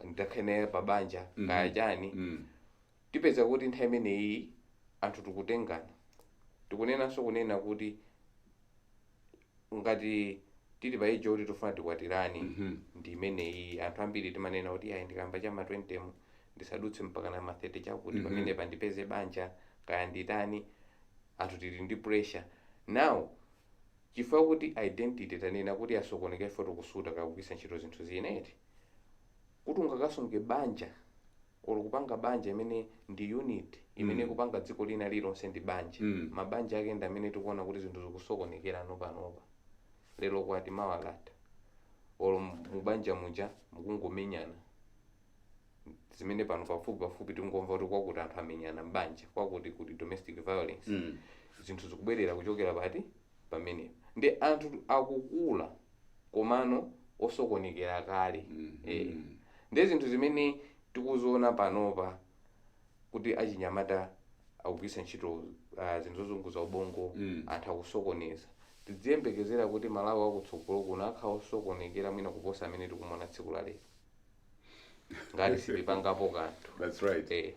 ndikhale naye pa banja, kaya chani. Tipeza kuti nthawi imeneyi anthu tikutengana. Tikunenanso kunena kuti ngati tili pa age kuti tifuna tikwatirani, ndi imeneyi anthu ambiri timanena kuti ayi, ndikamba cha ma 20 mu, ndisadutse mpaka na ma 30 chakuti, pamene pandipeze banja kaya nditani. Anthu tili ndi pressure now chifukwa kuti identity tanena kuti yasokonekera, ifo tikusuta kakugwiritsa ntchito zinthu zina, eti? Kuti ungakasunge banja or kupanga banja imene ndi unit imene kupanga dziko lina lilonse ndi banja, mabanja ake ndi amene tikuona kuti zinthu zikusokonekera panopa. Lero kwati, mawa latha, olo mubanja muja mukungomenyana, zimene pano pafupi pafupi tikungomva kuti kwakuti anthu amenyana mbanja, kwakuti kuti domestic violence. Zinthu zikubwerera kuchokera pati? Pamenepo. Ndi anthu akukula komano osokonekera kale. Ndi zinthu zimene tikuziona panopa kuti achinyamata akugwiritsa ntchito zinthu zozunguza ubongo, anthu akusokoneza. Tidziyembekezera kuti Malawi akutsogolo kuno akhala osokonekera mwina kuposa amene tikumona tsiku la lero ngati sitipangapo kanthu. That's right.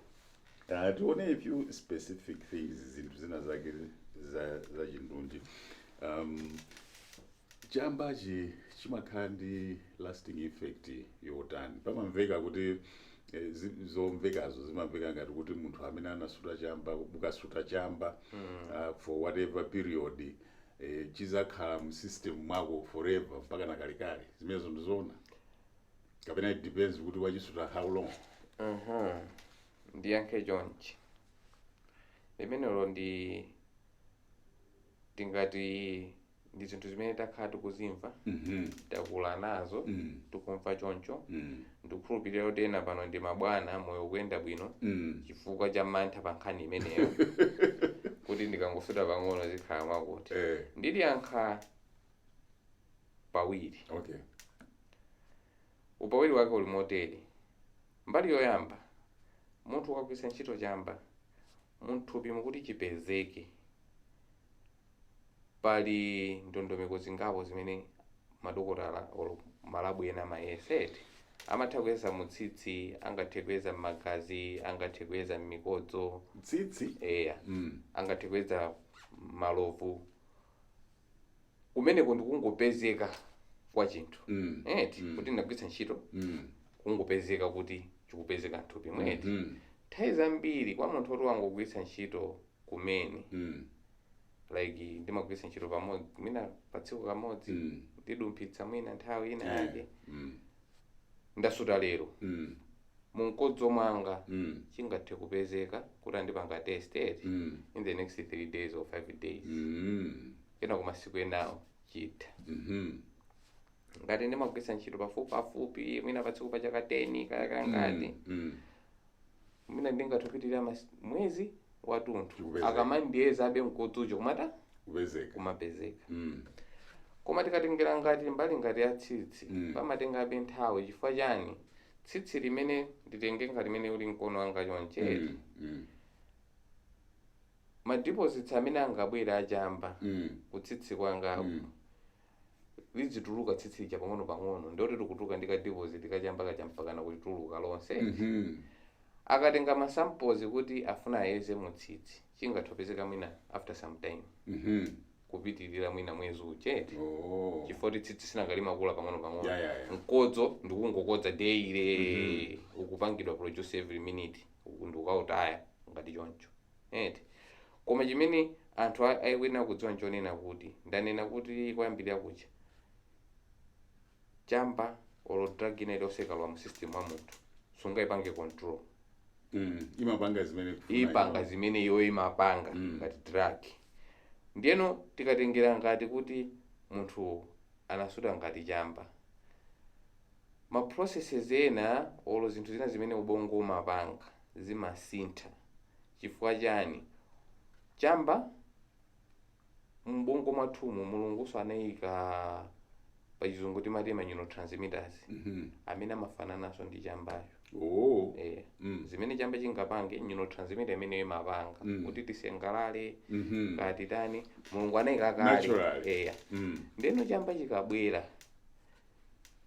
Tione a few specific things, zinthu zina zake za chindunji. Chambachi chimakhala ndi lasting effect yotani? Pamamveka kuti zomvekazo zimamveka ngati kuti munthu amene anasuta chamba, ukasuta chamba for whatever period, chizakhala mu system mwako forever mpaka na kalekale. Zimenezo ndizoona kapena it depends kuti wachisuta how long? Ndiyankhe chonchi: limenelo ndi tingati ndi zinthu zimene takhala tikuzimva, takula nazo, tikumva choncho. Ndikukhulupirira kuti ena pano ndi mabwana, moyo ukuyenda bwino, chifukwa cha mantha pa nkhani imeneyo kuti ndikangosuta pang'ono zikhala mwakuti. Ndiliyankha pawiri. Upawiri wake uli motere: mbali yoyamba, munthu ukagwiritsa ntchito chamba, munthupi mukuti chipezeke, pali ndondomeko zingapo zimene madokotala or ma lab ena amayesa, eti? Amatha kuyeza mutsitsi, angathe kuyeza m'magazi, angathe kuyeza m'mikodzo. Tsitsi? Eya. Angathe kuyeza malovu. Kumeneko ndikungopezeka kwa chinthu, eti? Kuti ndinagwiritsa ntchito, kungopezeka kuti chikupezeka mthupi mweti. Nthawi zambiri kwa munthu oti wangogwiritsa ntchito kumene, like ndimagwiritsa ntchito pamodzi, mwina pa tsiku kamodzi, ndidumphitsa mwina nthawi ina yake, ndasuta lero, mumkodzo mwanga chingathe kupezeka kuti andipanga test, eti, in the next 3 days or 5 days. Kena kumasiku enawo chitha. Ngati ndimagwiritsa ntchito pafupi pafupi, mwina pa tsiku pa chaka 10 kaya kangati, mwina ndingathe mwezi wathunthu, Chikupezeka. akamandiyeza abe mkodzocho kumata Kupezeka. kumapezeka. Koma tikatengera ngati mbali ngati ya tsitsi, pamatengabe nthawi. Chifukwa chani? Tsitsi limene nditenge ngati limene uli mkono wanga chonche, ma deposits amene angabwere achamba kutsitsi kwangako, lizituluka tsitsi lija pang'ono pang'ono, ndoti tikutuluka ndi ka deposit kachamba kachampakana kulituluka lonse. Akatenga ma samples kuti afuna ayeze mu tsitsi, Chingathopezeka mwina after some time, kupitirira mwina mwezi uchete, chifukwa kuti tsitsi sinangalimakula pang'ono pang'ono. Mkodzo ndikungokodza daily, ukupangidwa produce every minute, uku ndikukautaya ngati choncho, eti? Koma chimene anthu ayenera kudziwa nchonena kuti, ndanena kuti koyambirira kucha chamba olo drug ina iliyonse ikalowa mu system wa munthu, sungayipange control. Imapanga zimene kufuna. Ipanga iyo. Zimene iyo imapanga ngati drug. Ndiyeno tikatengera ngati kuti munthu anasuta ngati chamba, ma processes ena olo zinthu zina zimene ubongo umapanga zimasintha. Chifukwa chani? Chamba mbongo mwathumu, Mulunguso anayika, pachizungu timati ma neurotransmitters amene amafanananso ndi chambayo. Zimene chamba chingapange, neurotransmitter imeneyo imapanga kuti tisangalale, kati tani, Mulungu anayika kale. Naturally. Eya. Ndeno chamba chikabwera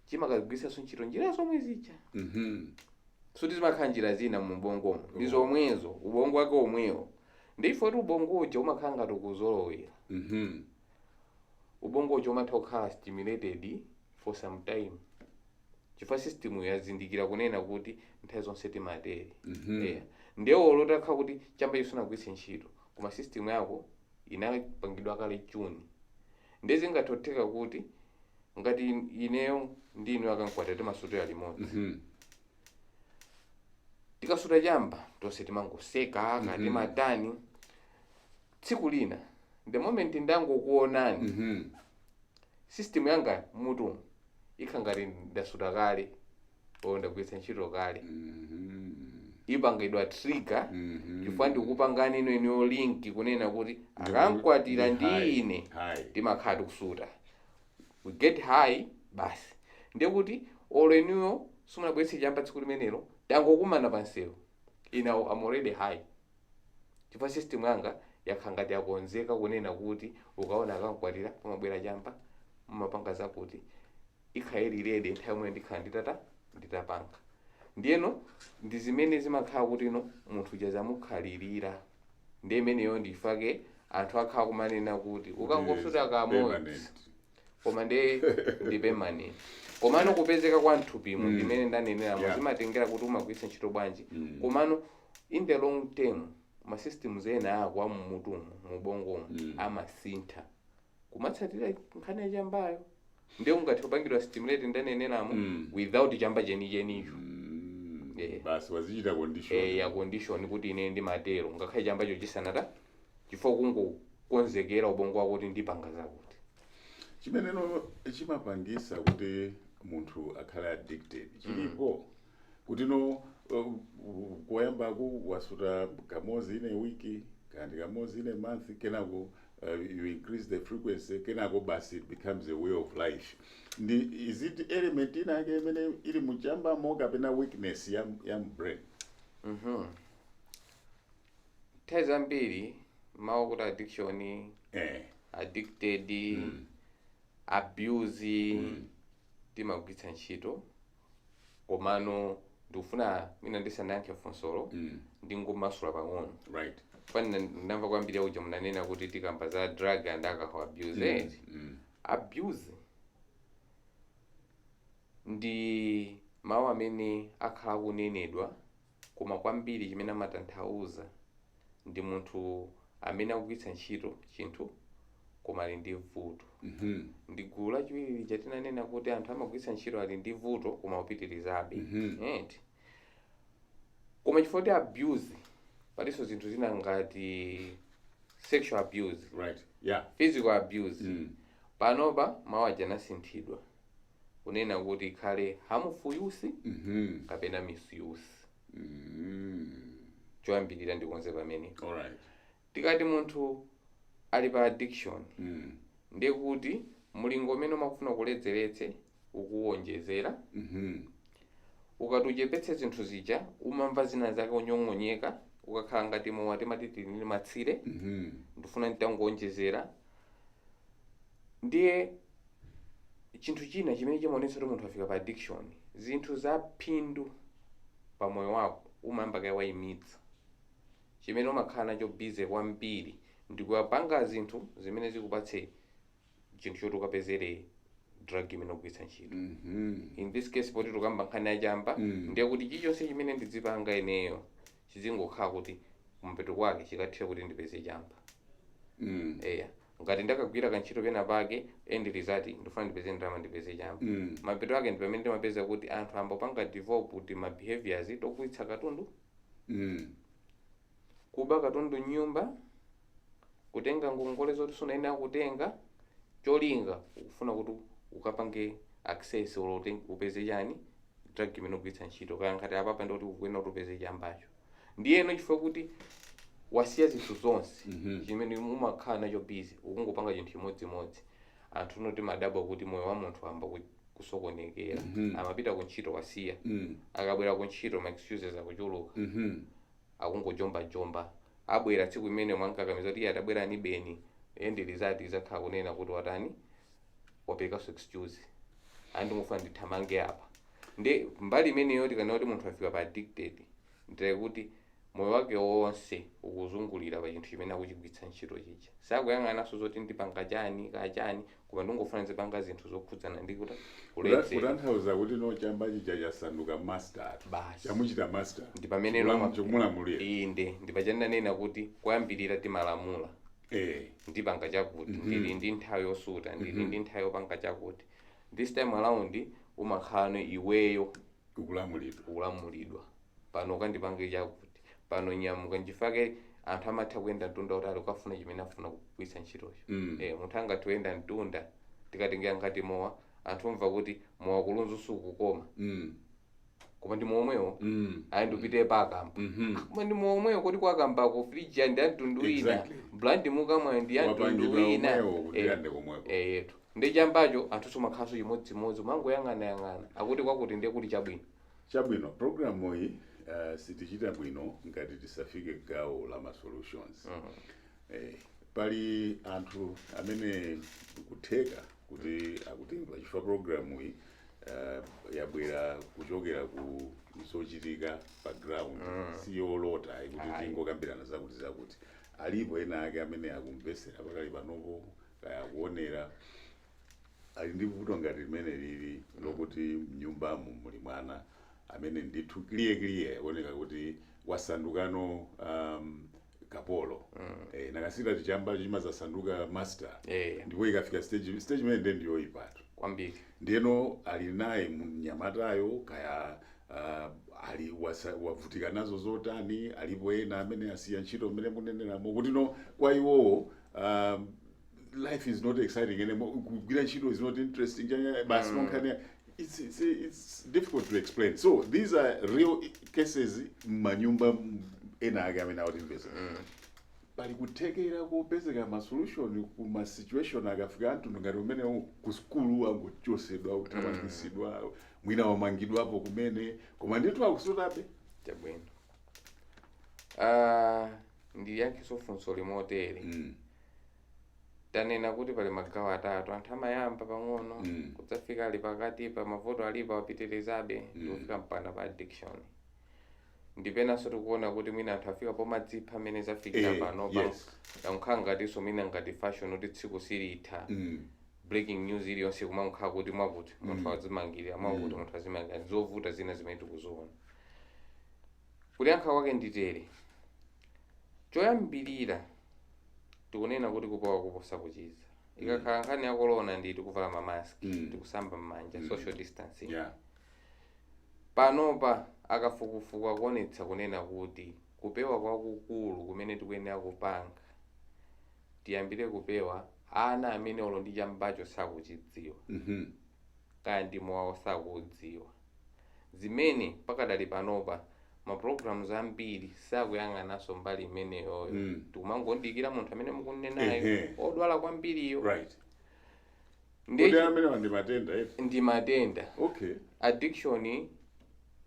chimakagwiritsanso ntchito njira zomwe zija. Suti zimakhala njira zina mu ubongomo, ndi zomwezo, ubongo wake omwewo. Ndifo kuti ubongo uja umakhala ngati ukuzolowera. Ubongo uja umatha kukhala stimulated for some time chifukwa system yazindikira kunena kuti nthawi zonse timatere. Yeah. Ndiye olo utakhala kuti chamba chisunagwiritse ntchito, koma system yako inapangidwa kale tune, ndiye zingathotheka kuti ngati ineyo ndi inu akankwata timasutira limodzi, tikasuta chamba tonse timangoseka, kati matani. Tsiku lina, the moment ndangokuonani, system yanga mutu ikha ngati ndasuta kale o ndagwiritsa ntchito kale, ipangidwa trigger, chifukwa ndikupangani ino iniyo link kunena kuti akankwatira ndi high. ine High. timakhala tikusuta, we get high basi. Ndiye kuti olo inuyo simunabweretse chamba tsiku limenelo, tangokumana pansewu, ine am already high, chifukwa system yanga yakhala ngati yakonzeka kunena kuti ukaona akankwatira pamabwera chamba, mumapanga zakuti, ikhala ili ready nthawi yomwe ndikhala nditapanga. Ndiyeno ndi zimene zimakhala kuti ino munthu uja zamukhalirira. Ndi imeneyo ndifake anthu akhala kumanena kuti ukangosuta kamodzi. Permanent. Koma ndi permanent, komano kupezeka kwa mthupimo, ndimene ndaneneramo, zimatengera kuti umagwiritsa ntchito bwanji. Komano in the long term, ma systems ena ako amumutumu, mubongomo, amasintha kumatsatira nkhani yachambayo. Ndiye ungathe kupangidwa stimulate, ndaneneramo, without chamba chenichenicho. Yeah. Basi, wazichita condition. Ya condition kuti ine ndimatero ngakhale chambacho chisanata, chifukwa kungokonzekera ubongo wako kuti ndipanga zakuti. Chimeneno chimapangisa kuti munthu akhale addicted chilipo kuti no koyambaku wasuta kamodzi in a week kandi kamodzi in a month, kenako you increase the frequency, kenako basi it becomes a way of life. Ndi is it element ina yake imene ili muchambamo kapena weakness ya brain? Nthawi zambiri mawu kuti addiction, addicted, abuse, timagwiritsa ntchito. Komano ndikufuna mina ndisanayankhe funsolo, ndingomasula pang'ono. Fani ndamva kwambiri auja munanena kuti tikamba za drug and alcohol abuse, eh? Abuse ndi mawu amene akhala akunenedwa, koma kwambiri chimene amatanthauza ndi munthu amene akugwiritsa ntchito chinthu koma ali ndi vuto. Ndi gulu lachiwiri lija tinanena kuti anthu amagwiritsa ntchito ali ndi vuto koma kupitirizabe. Eti? Koma chifukwa kuti abuse, palinso zinthu zina ngati sexual abuse, right yeah physical abuse. Panopa mawu aja anasinthidwa kunena kuti ikhale harmful use kapena misuse. Choyambirira ndikonze pamene All right. tikati munthu ali pa addiction, ndiye kuti mulingo umene umakufuna kuledzeretse ukuwonjezera. Ukati uchepetse zinthu zija, umamva zina zake unyong'onyeka, ukakhala ngati mowa timati tili ndi matsire, ndifuna nditangonjezera. Ndiye chinthu china chimene chimaonetsa kuti munthu afika pa addiction, zinthu za phindu pa moyo wako umayamba kaye wayimitsa. Chimene umakhala nacho busy kwambiri ndikuyapanga zinthu zimene zikupatse chinthu choti ukapezere drug imene ukugwiritsa ntchito. In this case, poti tukamba nkhani yachamba, ndiye kuti chilichonse chimene ndizipanga ineyo chizingokhala kuti kumpeto kwake chikathira kuti ndipeze chamba. Eya, ngati ndakagwira kantchito pena pake, end result ndifuna ndipeze ndalama, ndipeze chamba. Mapeto ake ndi pamene ndimapeza kuti anthu ambopanga develop kuti ma behaviors togulitsa katundu, kuba katundu nyumba, kutenga ngongole zoti sunayenera kutenga, cholinga ukufuna kuti ukapange access olo upeze chani, drug imene ugwiritsa ntchito. Kaya ngati apapa ndikuti ukuyenera kuti upeze chambacho, ndiyeno chifukwa kuti wasiya zinthu zonse, chimene umakhala nacho busy ukungopanga chinthu chimodzimodzi. Anthu noti madabwa kuti moyo wa munthu amba kusokonekera. Amapita kuntchito, wasiya. Akabwera kuntchito, ma excuses akuchuluka. Akungojombajomba. Abwera tsiku imene mwankakamiza kuti iye atabwera ni beni, end result izakhala kunena kuti watani, waperekanso excuse, andimufuna ndithamange apa. Ndi mbali imeneyo tikana kuti munthu afika pa addicted, ndiye kuti moyo wake wonse ukuzungulira pa chinthu chimene akuchigwiritsa ntchito chija. Sakuyang'ananso zoti ndipanga chani kachani, koma ndingofuna ndizipanga zinthu zokhudzana ndi kuti kuledzera. Kutanthauza kuti no, chamba chija chasanduka master. Basi. Chamuchita master. Ndi pamene Chikumulamulira. Inde, ndi pachandanena kuti kuyambirira timalamula. Ndipanga chakuti, ndili ndi nthawi yosuta, ndili ndi nthawi yopanga chakuti. This time around umakhala iweyo ukulamulidwa. Ukulamulidwa. Pano ukandipange chakuti, pano nyamuka. Nchifake anthu amatha kuyenda mtunda utali ukafuna chimene afuna kugwiritsa ntchitocho. Munthu angathe kuyenda mtunda. Tikatengera ngati mowa, anthu omva kuti mowa kulunzu sukukoma, koma ndi momwewo. Ayi, ndipite pakamba. Koma ndi momwewo, kuti kwakambako friji ndi amtundu wina, brand mukamwa ndi amtundu Wapangidwa wina. omwewo kuti ande komweko. Yetu ndi chambacho, anthu somakhalanso chimodzimodzi, umangoyang'anayang'ana akuti kwakuti ndiye kuti chabwino. Chabwino, programu iyi sitichita bwino ngati tisafike gawo la ma solutions. Pali anthu amene kutheka kuti akutimva, chifukwa programu iyi yabwera kuchokera ku zochitika pa ground, siyolota kuti tingokambirana zakuti zakuti. Alipo ena ake amene akumvesera pakali panopo, kaya akuonera, ali ndi vuto ngati limene lili lokuti mnyumbamo muli mwana amene ndithu clear clear kuoneka kuti wasandukano kapolo. Nakasita tichamba chimazasanduka master. Ndipo ikafika stage imene ndiye ndiyoyipatu. Kwambiri. Ndiyeno ali naye mnyamatayo, kaya ali wavutika nazo zotani. Alipo ena amene asiya ntchito mmene muneneramo kuti no, kwa iwowo life is not exciting anymore, kugwira ntchito is not interesting, basi. Nonkhani it's difficult to explain. So these are real cases m'manyumba ena ake amene akutimvesa. Pali kuthekera kopezeka ma solution ku ma situation akafika anthu ngati umene ku sukulu angochosedwa, kuthamangisidwa, mwina wamangidwapo kumene, koma ndithu akusutabe? Chabwino, ndiyankheso funso limotere. Tanena kuti pali magawo atatu. Anthu amayamba pang'ono, kudzafika ali pakati pa mavuto, alipo apitirizabe, ndikufika mpaka pa addiction. Ndipenanso tikuona kuti mwina anthu afika pomadzipha amene zafikira panopa. Yakukhala ngatinso mwina ngati fashion kuti tsiku silitha, breaking news iliyonse kumakhala kuti mwakuti munthu azimangirira, mwakuti munthu azimangirira. Zovuta zina zimene tikuziona. Kuyankha kwake nditere: choyambirira tikunena kuti kupewa kuposa kuchiza. Ikakhala nkhani ya corona, ndi tikuvala mamaski, tikusamba m'manja, social distancing. Panopa akafukufuku akuonetsa kunena kuti kupewa kwakukulu kumene tikuyenera kupanga, tiyambire kupewa ana amene olo ndi chambacho sakuchidziwa, kaya ndi mowawo sakuudziwa, zimene pakadali panopa ma programs ambiri sakuyang'ananso mbali imeneyoyo. Tikumangondikira munthu amene mukunenayo, odwala kwambiriyo. Ndi Kodi amene ndi matenda eti? Ndi matenda. Addiction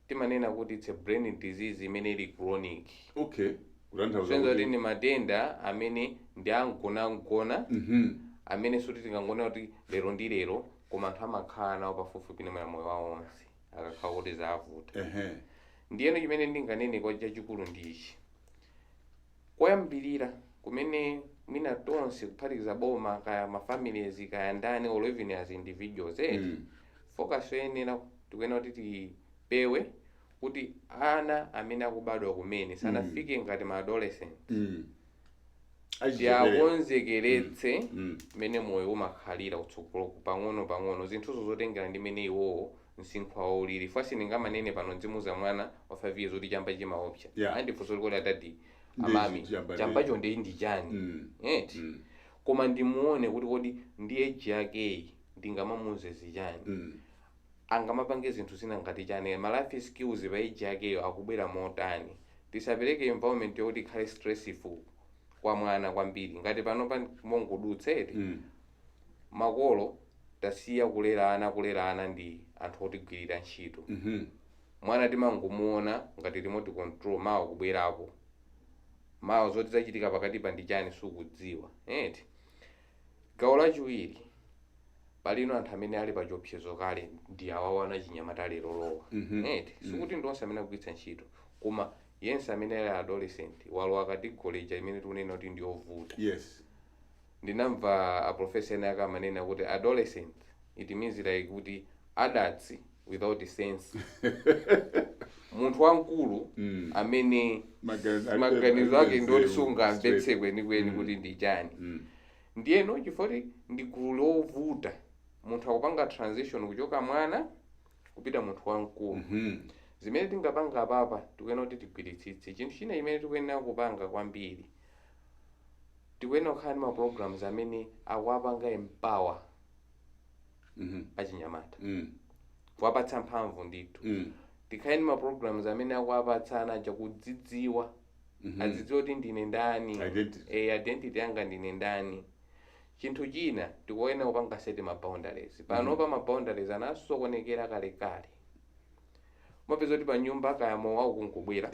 timanena kuti it's a brain disease imene ili chronic. Okay, kutanthauza Senza kuti kuti ndi matenda amene ndi angonagona, amene suti tingangona kuti lero ndi lero, koma anthu amakhala nawo pafupifupi ndi moyo wawo onse akakhala kuti zavuta. Ndiyeno chimene ndinganene kwa chachikulu ndi ichi: Koyambirira kumene mwina tonse kuphatikiza boma, kaya ma families, kaya ndani, or even as individuals, eh, focus yoyenera tikuyenera kuti tipewe kuti ana amene akubadwa kumene sanafike ngati ma adolescent, Achichepere. tiakonzekeretse mmene moyo umakhalira kutsogolo pang'ono pang'ono, zinthuzo zotengera ndi mmene iwowo msinkhu wawo ulili. Fasi ndingamanene pano ndzimuza mwana wa 5 years kuti chamba chimaopsa, andifunsa kuti adadi, Ndi amami, chamba. Chambacho ndi chani? Eti? Koma ndimuone kuti kodi ndi age yakeyi ndingamamuuze zichani, angamapange zinthu zina ngati chani, ma life skills pa age yakeyo akubwera motani. Tisapereke environment yokuti ikhale stressful kwa mwana kwambiri ngati pano pa mongodutsa, eti? Makolo tasiya kulera ana. Kulera ana ndi anthu otigwirira ntchito. Mwana timangomuona ngati remote control, mawa kubwerapo, mawa zoti zachitika pakati pa ndi chani sukudziwa, eti? Gawo lachiwiri, palino anthu amene ali pa chiopsezo kale ndi awawana chinyamata lero lowa, eti? Sikuti ndi onse amene akugwiritsa ntchito, koma yense amene ali adolescent walowa category ija imene tikunena kuti ndi yovuta. Ndinamva a professor ena akamanena kuti adolescent, it means like kuti adults without sense, munthu wamkulu amene maganizo ake ndoti sungamvetse kwenikweni kuti ndi chani. Ndiyeno chifukwa ndi gulu lovuta, munthu akupanga transition kuchoka mwana kupita munthu wamkulu. Zimene tingapanga apapa, tikuyenera kuti tigwiritsitse chinthu china chimene tikuyenera kupanga kwambiri. Tikuyenera kukhala ndi ma programs amene akuwapanga empower achinyamata, kuwapatsa mphamvu ndithu. Tikhale ndi ma programs amene akuwapatsa ana aja kudzidziwa, adzidziwa kuti ndine ndani. Identity. Eh, identity yanga ndine ndani. Chinthu china, tikuyenera kupanga set ma boundaries. Panopa ma boundaries anasokonekera kalekale. Mapeza kuti pa nyumba kaya mowa ukungobwera,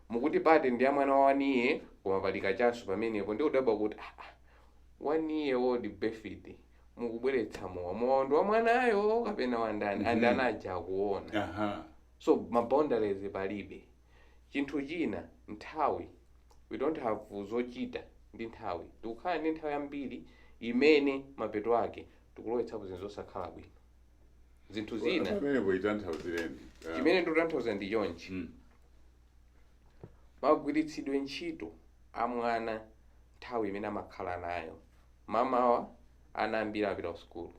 mukuti party ndi ya mwana wa 1 year, koma pali kachasu pamenepo. Ndi kudabwa kuti ah, ah, 1 year old birthday mukubweretsa mowa, mowa ndi wa mwanayo kapena wa ndani? And ana aja akuona. So ma boundaries palibe. Chinthu china, nthawi. We don't have zochita ndi nthawi. Tikukhala ndi nthawi yambiri imene mapeto ake tikulowetsapo zinthu zosakhala bwino, zinthu zina. Pamenepo itanthauzireni. Chimene ndikutanthauza ndi chonchi. Magwiritsidwe ntchito a mwana, nthawi imene amakhala nayo mamawa, ana ambiri amapita ku sukulu,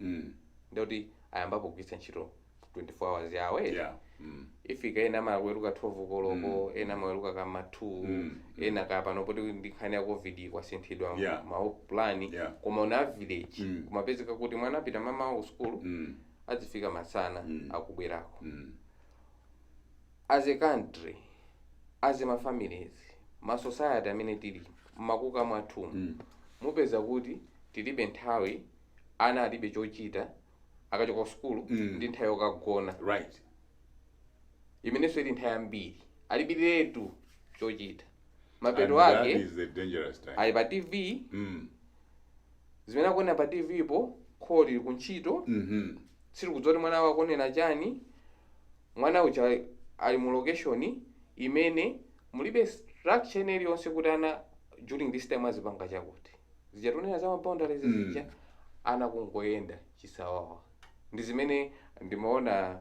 ndikuti ayambapo kugwiritsa ntchito 24 hours yawo, eti? Yeah. Ifika ena amaweruka 12 koloko, ena amaweruka kama 2, ena ka pano poti ndi nkhani ya COVID kwasinthidwa ma plan, koma on average kumapezeka kuti mwana apita mamawa ku sukulu, adzifika masana, akubwerako. As a country, as ma families, ma society amene tili mmakuka mwathu, mupeza kuti tilibe nthawi. Ana alibe chochita akachoka ku sukulu, ndi nthawi yokagona, imenenso ili nthawi yambiri alibiretu chochita. Mapeto And that ake is the dangerous time. Ali pa TV. Zimene akuonera pa TV po, kholo lili kuntchito, sitikudziwa kuti mwana wakonera chani. Mwana uja ali mu location imene mulibe structure ina iliyonse kuti ana during this time azipanga chakuti. Zija tunena za boundaries zija, ana kungoyenda chisawawa. Ndi zimene ndimaona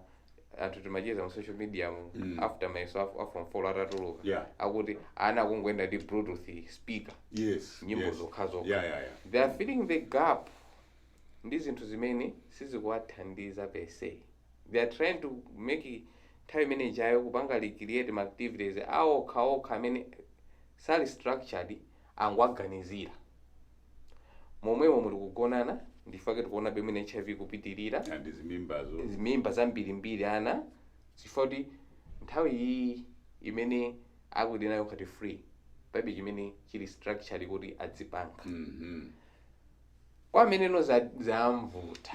anthu timacheza mu social media mu after mayeso a form 4 atatuluka, akuti ana kungoyenda ndi Bluetooth speaker, nyimbo zokha zokha. They are filling the gap ndi zinthu zimene sizikuwathandiza per se. They are trying to make nthawi imene ijayo kupanga recreate ma activities aokha okha amene sali structured, angoaganizira. Momwemo muli kugonana, ndifake tikuona pamene HIV kupitirira. And zimimbazo. Zimimba zambirimbiri ana, chifukwa kuti nthawi iyi imene akuti nayo ngati free, palibe chimene chili structured kuti adzipanga. Kwa ameneno zamvuta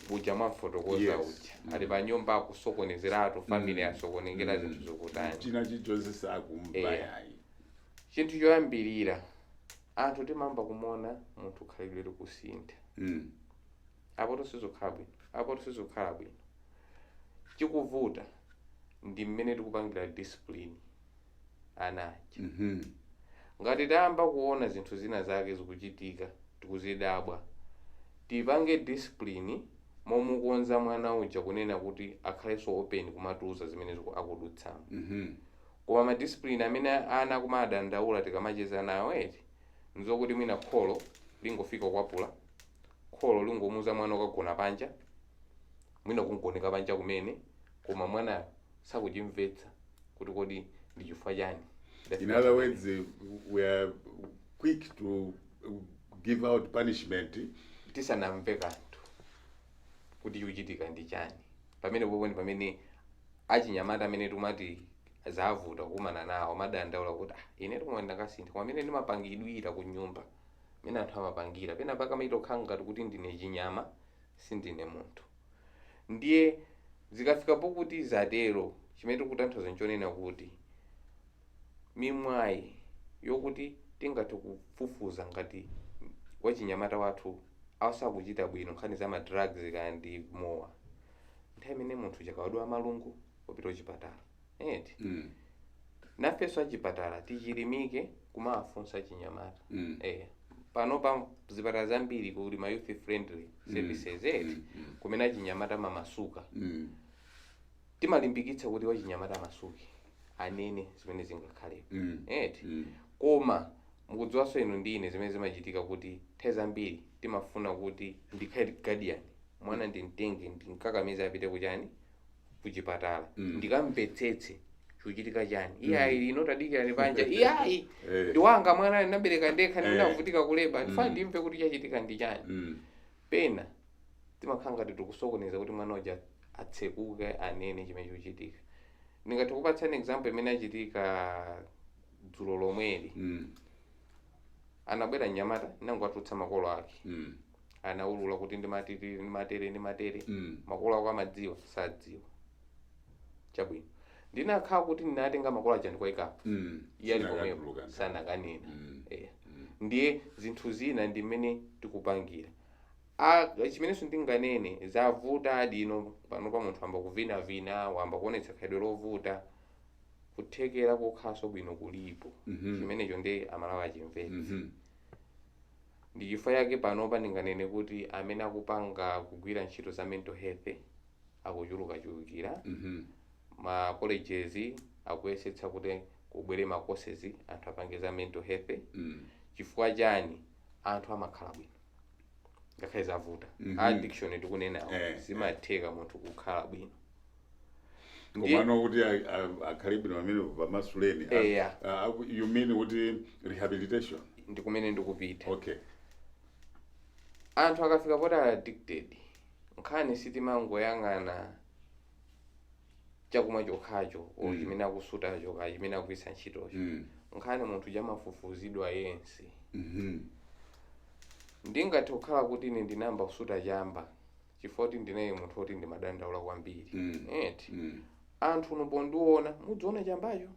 uja mwamfotokoza uja ali pa nyumba akusokonezeratu family, asokonekera zinthu zokutani. China chilichonse sakumva. Yayi. Chinthu choyambirira, anthu timamba kumuona munthu khalidwe likusintha. Apoto sizikhala bwino, apoto sizikhala bwino. Chikuvuta ndi mmene tikupangira discipline ana aja. Ngati tayamba kuona zinthu zina zake zikuchitika, tikuzidabwa, tipange discipline momukonza mwana uja kunena kuti akhalenso open kumatiuza zimene akudutsamo. Koma ma discipline amene ana kumadandaula tikamacheza nawo eti, nzokuti mwina kholo lingofika kwapula, kholo lingomuza mwana ukagona panja, mwina kungoneka panja kumene, koma mwanayo sakuchimvetsa kuti kodi ndi chifukwa chani. In other words, we are quick to give out punishment tisanamve kanthu kuti chikuchitika ndi chani. Pamene popo ndi pamene achinyamata amene timati zavuta kukumana nawo madandaula kuti, "Ah, ine tikumwe ndakasintha, koma amene ndimapangidwira ku nyumba, amene anthu amapangira pena paka maitokhala ngati kuti ndine chinyama, sindine munthu." Ndiye zikafika pokuti zatero, chimene tikutanthauza nchonena kuti mimwayi yokuti tingathe kufufuza ngati wachinyamata wathu asakuchita bwino nkhani za ma drugs kandi mowa, nthawi imene munthu chakawadwa malungo wapita kuchipatala eti, nafenso achipatala tichilimike kumawafunsa chinyamata. Pano pa zipatala zambiri kuli ma youth friendly services eti, kumene achinyamata mamasuka. Timalimbikitsa kuti wachinyamata amasuke, anene zimene zingakhalepo eti. Koma mukudziwanso inu ndi ine zimene zimachitika, kuti nthawi zambiri timafuna kuti ndikhale guardian, mwana ndimtenge, ndinkakamiza apite kuchani, kuchipatala, ndikamvetsetse chikuchitika chani. Iyayi, lino tadikirani panja, iyayi, ndiwanga mwana, ndinabereka ndekha, ndinavutika kuleba, ndifuna ndimve kuti chachitika ndi chani. Pena timakhala ngati tikusokoneza kuti mwana uja atsekuke, anene chimene chikuchitika. Ndingathe kupatsani example imene achitika dzulo lomweli. Anabwera mnyamata, nangowatulutsa makolo ake. Anaulula kuti ndimatere, ndimatere, ndimatere. Makolo ako amadziwa? Sadziwa. Chabwino, ndinakhala kuti ndinatenga makolo aja ndikuwayikapo, iye ali pomwepo, Sanakatuluka. sanakanena. Eya. Ndiye zinthu zina ndi mmene tikupangira. Chimenenso ndinganene, zavuta adino pano pa munthu amba kuvinavina, wamba kuonetsa khalidwe lovuta, kuthekera kokhalanso bwino kulipo. Chimenecho ndi Amalawi achimvetsa. Ndi chifukwa yake panopa ndinganene kuti amene akupanga kugwira ntchito za mental health akuchulukachulukira. Ma colleges akuyesetsa kuti kubwere ma courses, anthu apange za mental health. Chifukwa chani? Anthu amakhala bwino ngakhale zavuta. Addiction tikunenawo, zimatheka munthu kukhala bwino. Komano kuti akhale bwino pamene pamasuleni, Eya. You mean kuti rehabilitation? Ndi kumene ndikupita. Okay. Anthu akafika poti ali addicted, nkhani sitimangoyang'ana chakumwa chokhacho o chimene akusutacho ka chimene akugwiritsa ntchitocho. Nkhani munthu chamafufuzidwa yense. Ndingathe kukhala kuti ine ndinayamba kusuta chamba chifukwa kuti ndinaye munthu woti ndimadandaula kwambiri, eti. Anthu nupondiona mudziona chambacho,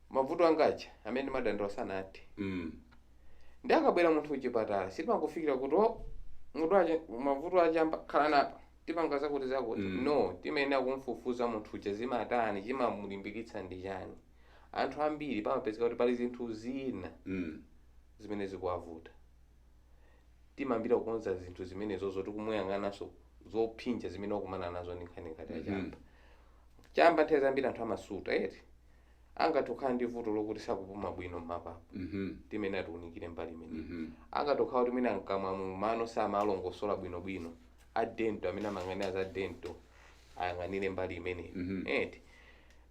mavuto angacha amene ndimadandaula sanathe. Ndi akabwera munthu kuchipatala, sitimangofikira kuti, "Oh, munthu ache mavuto achamba, khala napa, tipanga zakuti zakuti." No, timayenera kumfufuza munthu uja, zimatani, chimamulimbikitsa ndi chani. Anthu ambiri pamapezeka kuti pali zinthu zina zimene zikuwavuta. Timambira kukonza zinthu zimenezozo, tikumuyang'ananso zophinja zimene wakumana nazo ndi nkhani ngati achamba. Chamba nthawi zambiri anthu amasuta eti, angathe kukhala ndi vuto lokuti sakupuma bwino m'mapapu. Timene atiunikire mbali imeneyi. Angathe kukhala kuti mwina mkamwa mumano samalongosola bwinobwino, a dental amene amayang'anira za dental ayang'anire mbali imeneyi, eti.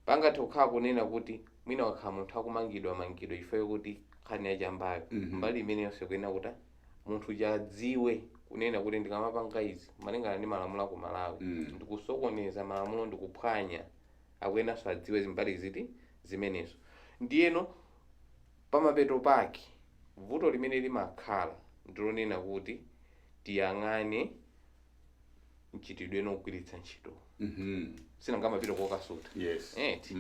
Pangathe kukhala kunena kuti mwina wakhala munthu akumangidwa mangidwa chifukwa chokuti nkhani yachambayo. Mbali imeneyonso kuyenera kuti munthu chadziwe kunena kuti ndikamapanga izi malingana ndi malamulo aku Malawi, ndikusokoneza malamulo, ndikuphwanya. Akuyenanso adziwe zimbali ziti zimenezo. Ndiyeno pamapeto pake vuto limene limakhala ndilonena kuti tiyang'ane mchitidwe nogwiritsa ntchito, sinangamapita kokasuta, eti.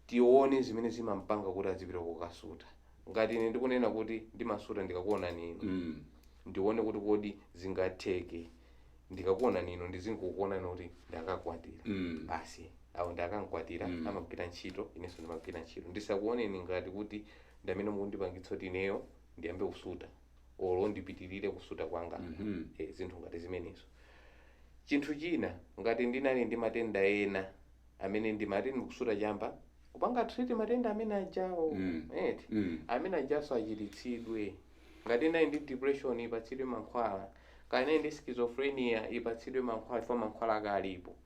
Tione zimene zimampanga kuti azipita kokasuta. Ngati ine ndikunena kuti ndimasuta ndikakuona nino, ndione kuti kodi zingatheke ndikakuona nino ndizingokuona kuti ndakakwatira, basi. Awo ndi akankwatira, amagwira ntchito, inenso ndimagwira ntchito. Ndisakuoneni ngati kuti ndamene mukundipangitsa kuti ineyo ndiyambe kusuta olo ndipitirire kusuta kwanga. Zinthu ngati zimenezo. Chinthu china, ngati ndinali ndi matenda ena amene ndimati ndikusuta chamba kupanga treat matenda amene ajawo, eti, amene ajaso achiritsidwe. Ngati ndinali ndi depression, ipatsidwe mankhwala. Kaya ndinali ndi schizophrenia, ipatsidwe mankhwala, chifukwa mankhwala ake alipo.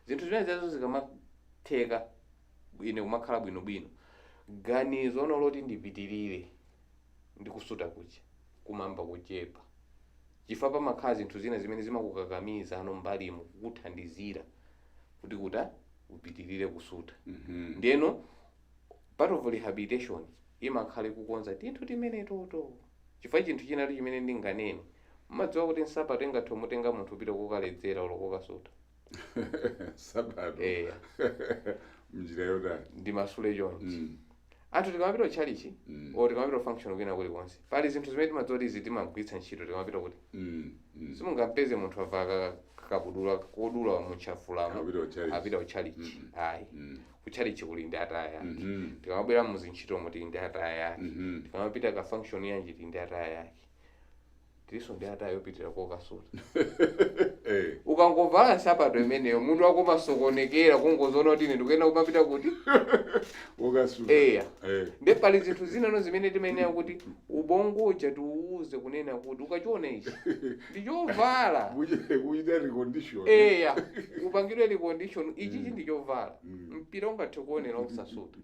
Zinthu zimene zazo zikamatheka, ine kumakhala bwinobwino, ganizo ono loti ndipitirire ndikusuta kuja kumamba kuchepa, chifukwa pamakhala zinthu zina zimene zimakukakamiza ano mbalimu kukuthandizira kuti kuta upitirire kusuta. Ndiyeno part of rehabilitation imakhale kukonza tinthu timene toto, chifukwa chinthu chinatu chimene ndinganene, mmadziwa kuti nsapato ingathe mutenga munthu upita kukaledzera ulo kukasuta? Sabato? Eya. Mnjira yotani? Ndimasule chonchi. Anthu tikamapita kutchalichi or tikamapita ku function kwina kulikonse, pali zinthu zimene timadziwa kuti izi timagwiritsa ntchito tikamapita kuti simungampeze munthu avala kakabudula kodula muchafulamo Apita kutchalichi. apita kutchalichi, ayi. Kutchalichi kuli ndi attire yake. Tikamabwera muzintchitomo tili ndi attire yake. Tikamapita ka function yanji tili ndi attire yake. Tilinso ndi attire yopitira kokasuta. Ukangovala nsapato imeneyo, munthu wako masokonekera kungozoona kuti ine ndikuyenda kumapita kuti Ukasuta. Eya. Nde pali zinthu zinano zimene timayenera kuti ubongo uja tiuwuze kunena kuti ukachiona ichi ndichovala. Kuchita recondition. Eya, upangidwe recondition, ichichi ndichovala. Mpira ungathe kuonera osasuta,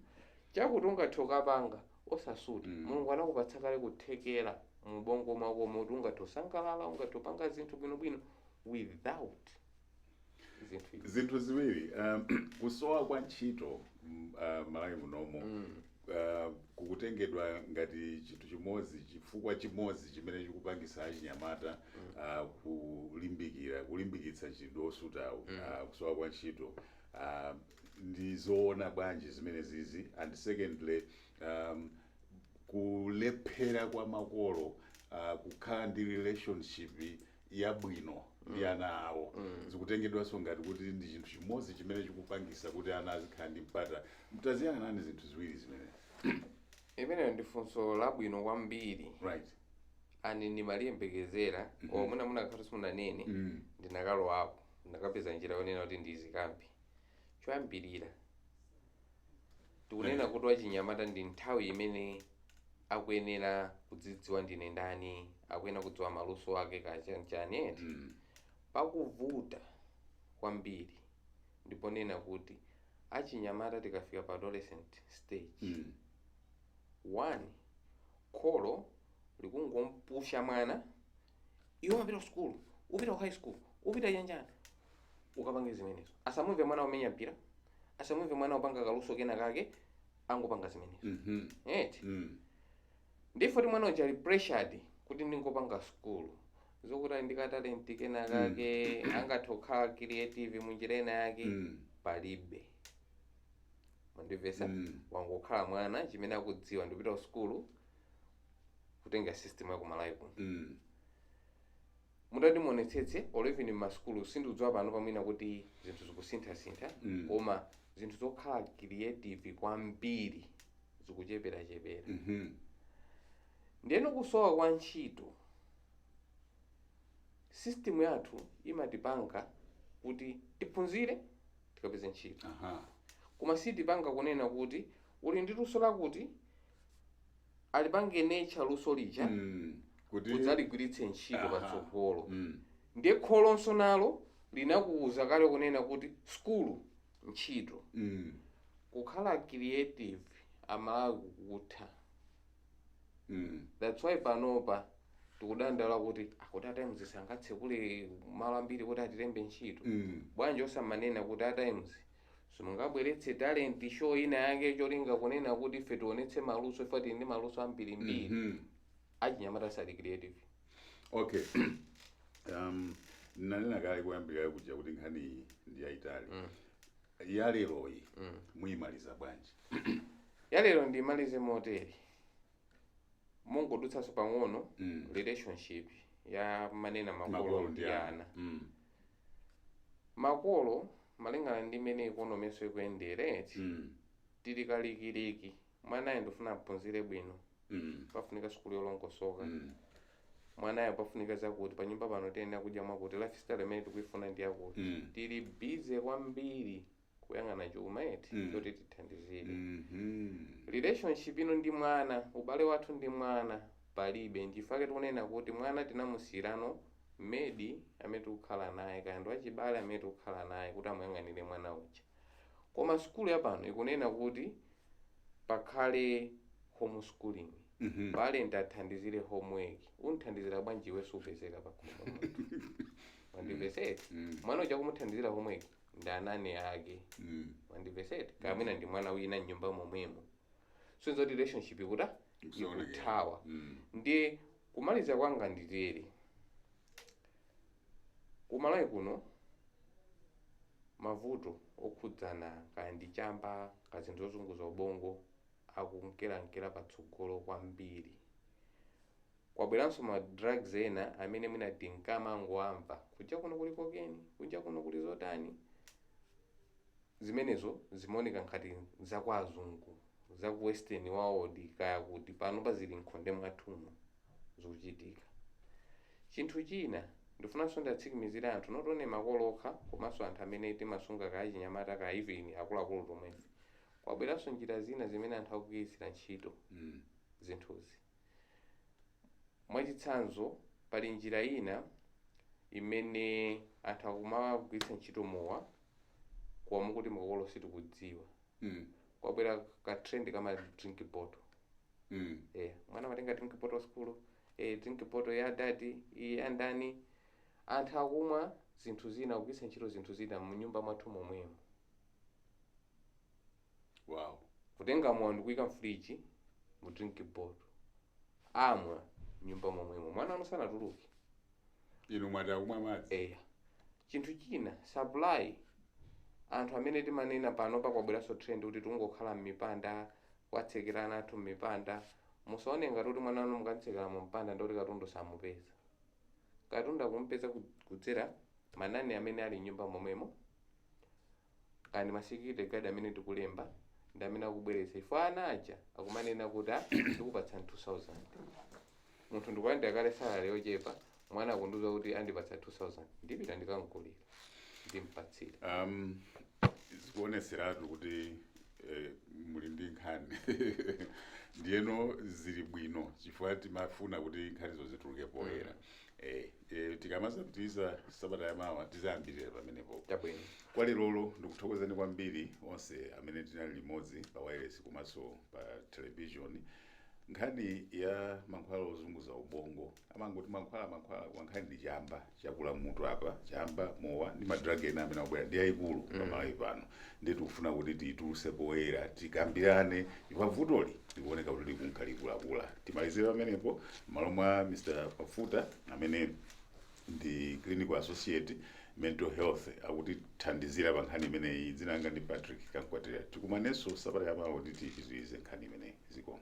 chakuti ungathe ukapanga osasuta. Mulungu anakupatsa kale kuthekera mu ubongo mwako muti ungathe usangalala, ungathe upanga zinthu bwinobwino without zinthu izi. Zinthu ziwiri, kusowa kwa ntchito Malawi munomo kukutengedwa ngati chinthu chimodzi, chifukwa chimodzi chimene chikupangisa achinyamata kulimbikira, kulimbikitsa chidwi osutawo, kusowa kwa ntchito. Ndi zoona bwanji zimene zizi? And secondly, kulephera kwa makolo kukhala ndi relationship yabwino ndi ana awo zikutengedwanso ngati kuti ndi chinthu chimodzi chimene chikupangisa kuti ana azikhala ndi mpata. Mtaziyang'anani zinthu ziwiri zimene. Imeneyo ndi funso labwino kwambiri. Ani ndimaliyembekezera mm mwina munakhala simunanene, ndinakalowapo, ndakapeza njira yonena kuti ndizikambi. Choyambirira, tikunena kuti wachinyamata ndi nthawi imene akuyenera kudzidziwa ndine ndani, akuyenera kudziwa maluso ake kachanchani, eti? Pakuvuta kwambiri ndiponena kuti achinyamata tikafika pa adolescent stage, one, kholo likungompusha mwana, iwe umapita ku school, upita ku high school, upita chanjani, ukapange zimenezo. Asamumve mwana umenya mpira, asamumve mwana upanga kaluso kena kake, angopanga zimenezo, eti? Ndifo ti mwana uja ali pressured kuti ndingopanga school, zokuti ali ndi ka talent kena kake, angathe kukhala creative munjira ina yake, palibe. Mandimvesa? Wangokhala mwana, chimene akudziwa ndipita ku sukulu, kutenga system ya kumalawi kuno. Mutati muonetsetse, or even mmasukulu, sindikudziwa pano pamwina kuti zinthu zikusinthasintha, koma zinthu zokhala creative kwambiri zikucheperachepera. Ndiyeno kusowa kwa ntchito, system yathu imatipanga kuti tiphunzire, tikapeze ntchito, koma sitipanga kunena kuti uli ndi luso lakuti alipange nurture luso lija, Kuti udzaligwiritse ntchito patsogolo. Ndiye kholonso nalo linakuwuza kale kunena kuti skulu, ntchito. Kukhala creative amalawi kukutha. That's why panopa tikudandaula kuti akuti a Times sangatsekule malo ambiri kuti atilembe ntchito. Bwanji osamanena kuti a Times simungabweretse talent show ina yake, cholinga kunena kuti ife tionetse maluso, ife tili ndi maluso ambirimbiri? Achinyamata sali creative. Okay, nanena kale kuyambira kuja kuti nkhani iyi ndi yayitali. Ya leroyi muyimaliza bwanji? Yalero ndimalize motere, mungodutsanso pang'ono relationship ya manena makolo makolo ndi ndi ana. Ana. Makolo Malingana ndi mmene economy ikuyendera, tili kalikiliki, mwanayo ndifuna aphunzire bwino, pafunika sukulu yolongosoka, mwanayo pafunika zakuti panyumba pano tiyenera kudya mwakuti, lifestyle imene tikuifuna ndi yakuti. Tili busy kwambiri kuyang'ana chuma, eti, choti tithandizire. Relationship ino ndi mwana, ubale wathu ndi mwana palibe. Nchifukwa tikunena kuti mwana tinamusiyirano maid amene tikukhala naye, kaya ndi wachibale amene tikukhala naye, kuti amuyang'anire mwana uja. Koma sukulu yapano ikunena kuti pakhale homeschooling, parent athandizire homework. Unthandizira bwanji iwe supezeka pakhomo? Wandimveseti? Mwana uja kumuthandizira homework ndi anani ake? Wandimveseti? Kamwina ndi mwana wina mnyumba momwemo. So nzoti relationship ikuta Ikusokonekera. Ikuthawa. Ndiye kumaliza kwanga nditere: kumalawi kuno mavuto okhudzana kaya ndi chamba, kazinthu zozunguza ubongo, akunkerankera patsogolo kwambiri. Kwabweranso ma drugs ena amene mwina tinkamangoamva, kunja kuno kuli cocaine, kunja kuno kuli zotani. Zimenezo zimaoneka ngati zakwa azungu, zaku Western world, kaya kuti. Pano pazili mkhonde mwathumu zikuchitika. Chinthu china ndifunanso ndatsimikizira anthu, not only makolo okha, komanso anthu amene timasunga kaya chinyamata, kaya even akuluakulu tomwefe, kwabweranso njira zina zimene anthu akugwiritsira ntchito zinthuzi. Mwachitsanzo, pali njira ina imene anthu akumagwiritsa ntchito mowa koma kuti makolo sitikudziwa. Kwabwera ka trend kama drink bottle. Mwana amatenga drink bottle school, drink bottle ya daddy, iyi ya ndani. Anthu akumwa zinthu zina, kugwiritsa ntchito zinthu zina munyumba mwathu momwemo. Kutenga mowa ndikuyika mfriji mu drink bottle, amwa nyumba momwemo, mwana wanu sanatuluke. Inu mwati akumwa madzi. Eya. Chinthu china, supply. Anthu amene timanena pano, pakwabweranso trend kuti tungokhala m'mipanda, kwatsekerana athu m'mipanda. Musaone ngati kuti mwana wanu mukatsekera mu mpanda ndikuti katundu samupeza. Katundu akumupeza kudzera manani amene ali mnyumba momwemo, kandi ma security guard amene tikulemba ndi amene akubweretsa. Ifo ana aja akumanena kuti, "Ah, ndikupatsani 2000." Munthu ndikulandira kale salary yochepa, mwana akundiuza kuti andipatsa 2000, ndipita ndikamgulira, ndimpatsira. Zikuoneseratu kuti muli ndi nkhani. Ndiyeno zili bwino chifukwa timafuna kuti nkhanizo zituluke poyera. Tikamazapitiriza sabata yamawa tizayambirira pamenepo. Chabwino. Kwa lerolo ndikuthokozani kwambiri onse amene tinali limodzi pa wireless komanso pa television. Nkhani ya mankhwala ozunguza ubongo, amangoti mankhwala, mankhwala, koma nkhani ndi chamba chakula mutu apa. Chamba, mowa ndi ma drug ena amene akubwera ndi ayikulu pamalawi pano. Ndi tikufuna kuti tituluse poyera, tikambirane, chifukwa vutoli likuoneka kuti likunka likulakula. Timalizire pamenepo. M'malo mwa Mr Mafuta amene ndi clinical associate mental health akutithandizira pa nkhani imeneyi, dzina langa ndi Patrick Kankwatira. Tikumanenso sabata yamawa kuti tiyipitirize nkhani imeneyi. Zikomo.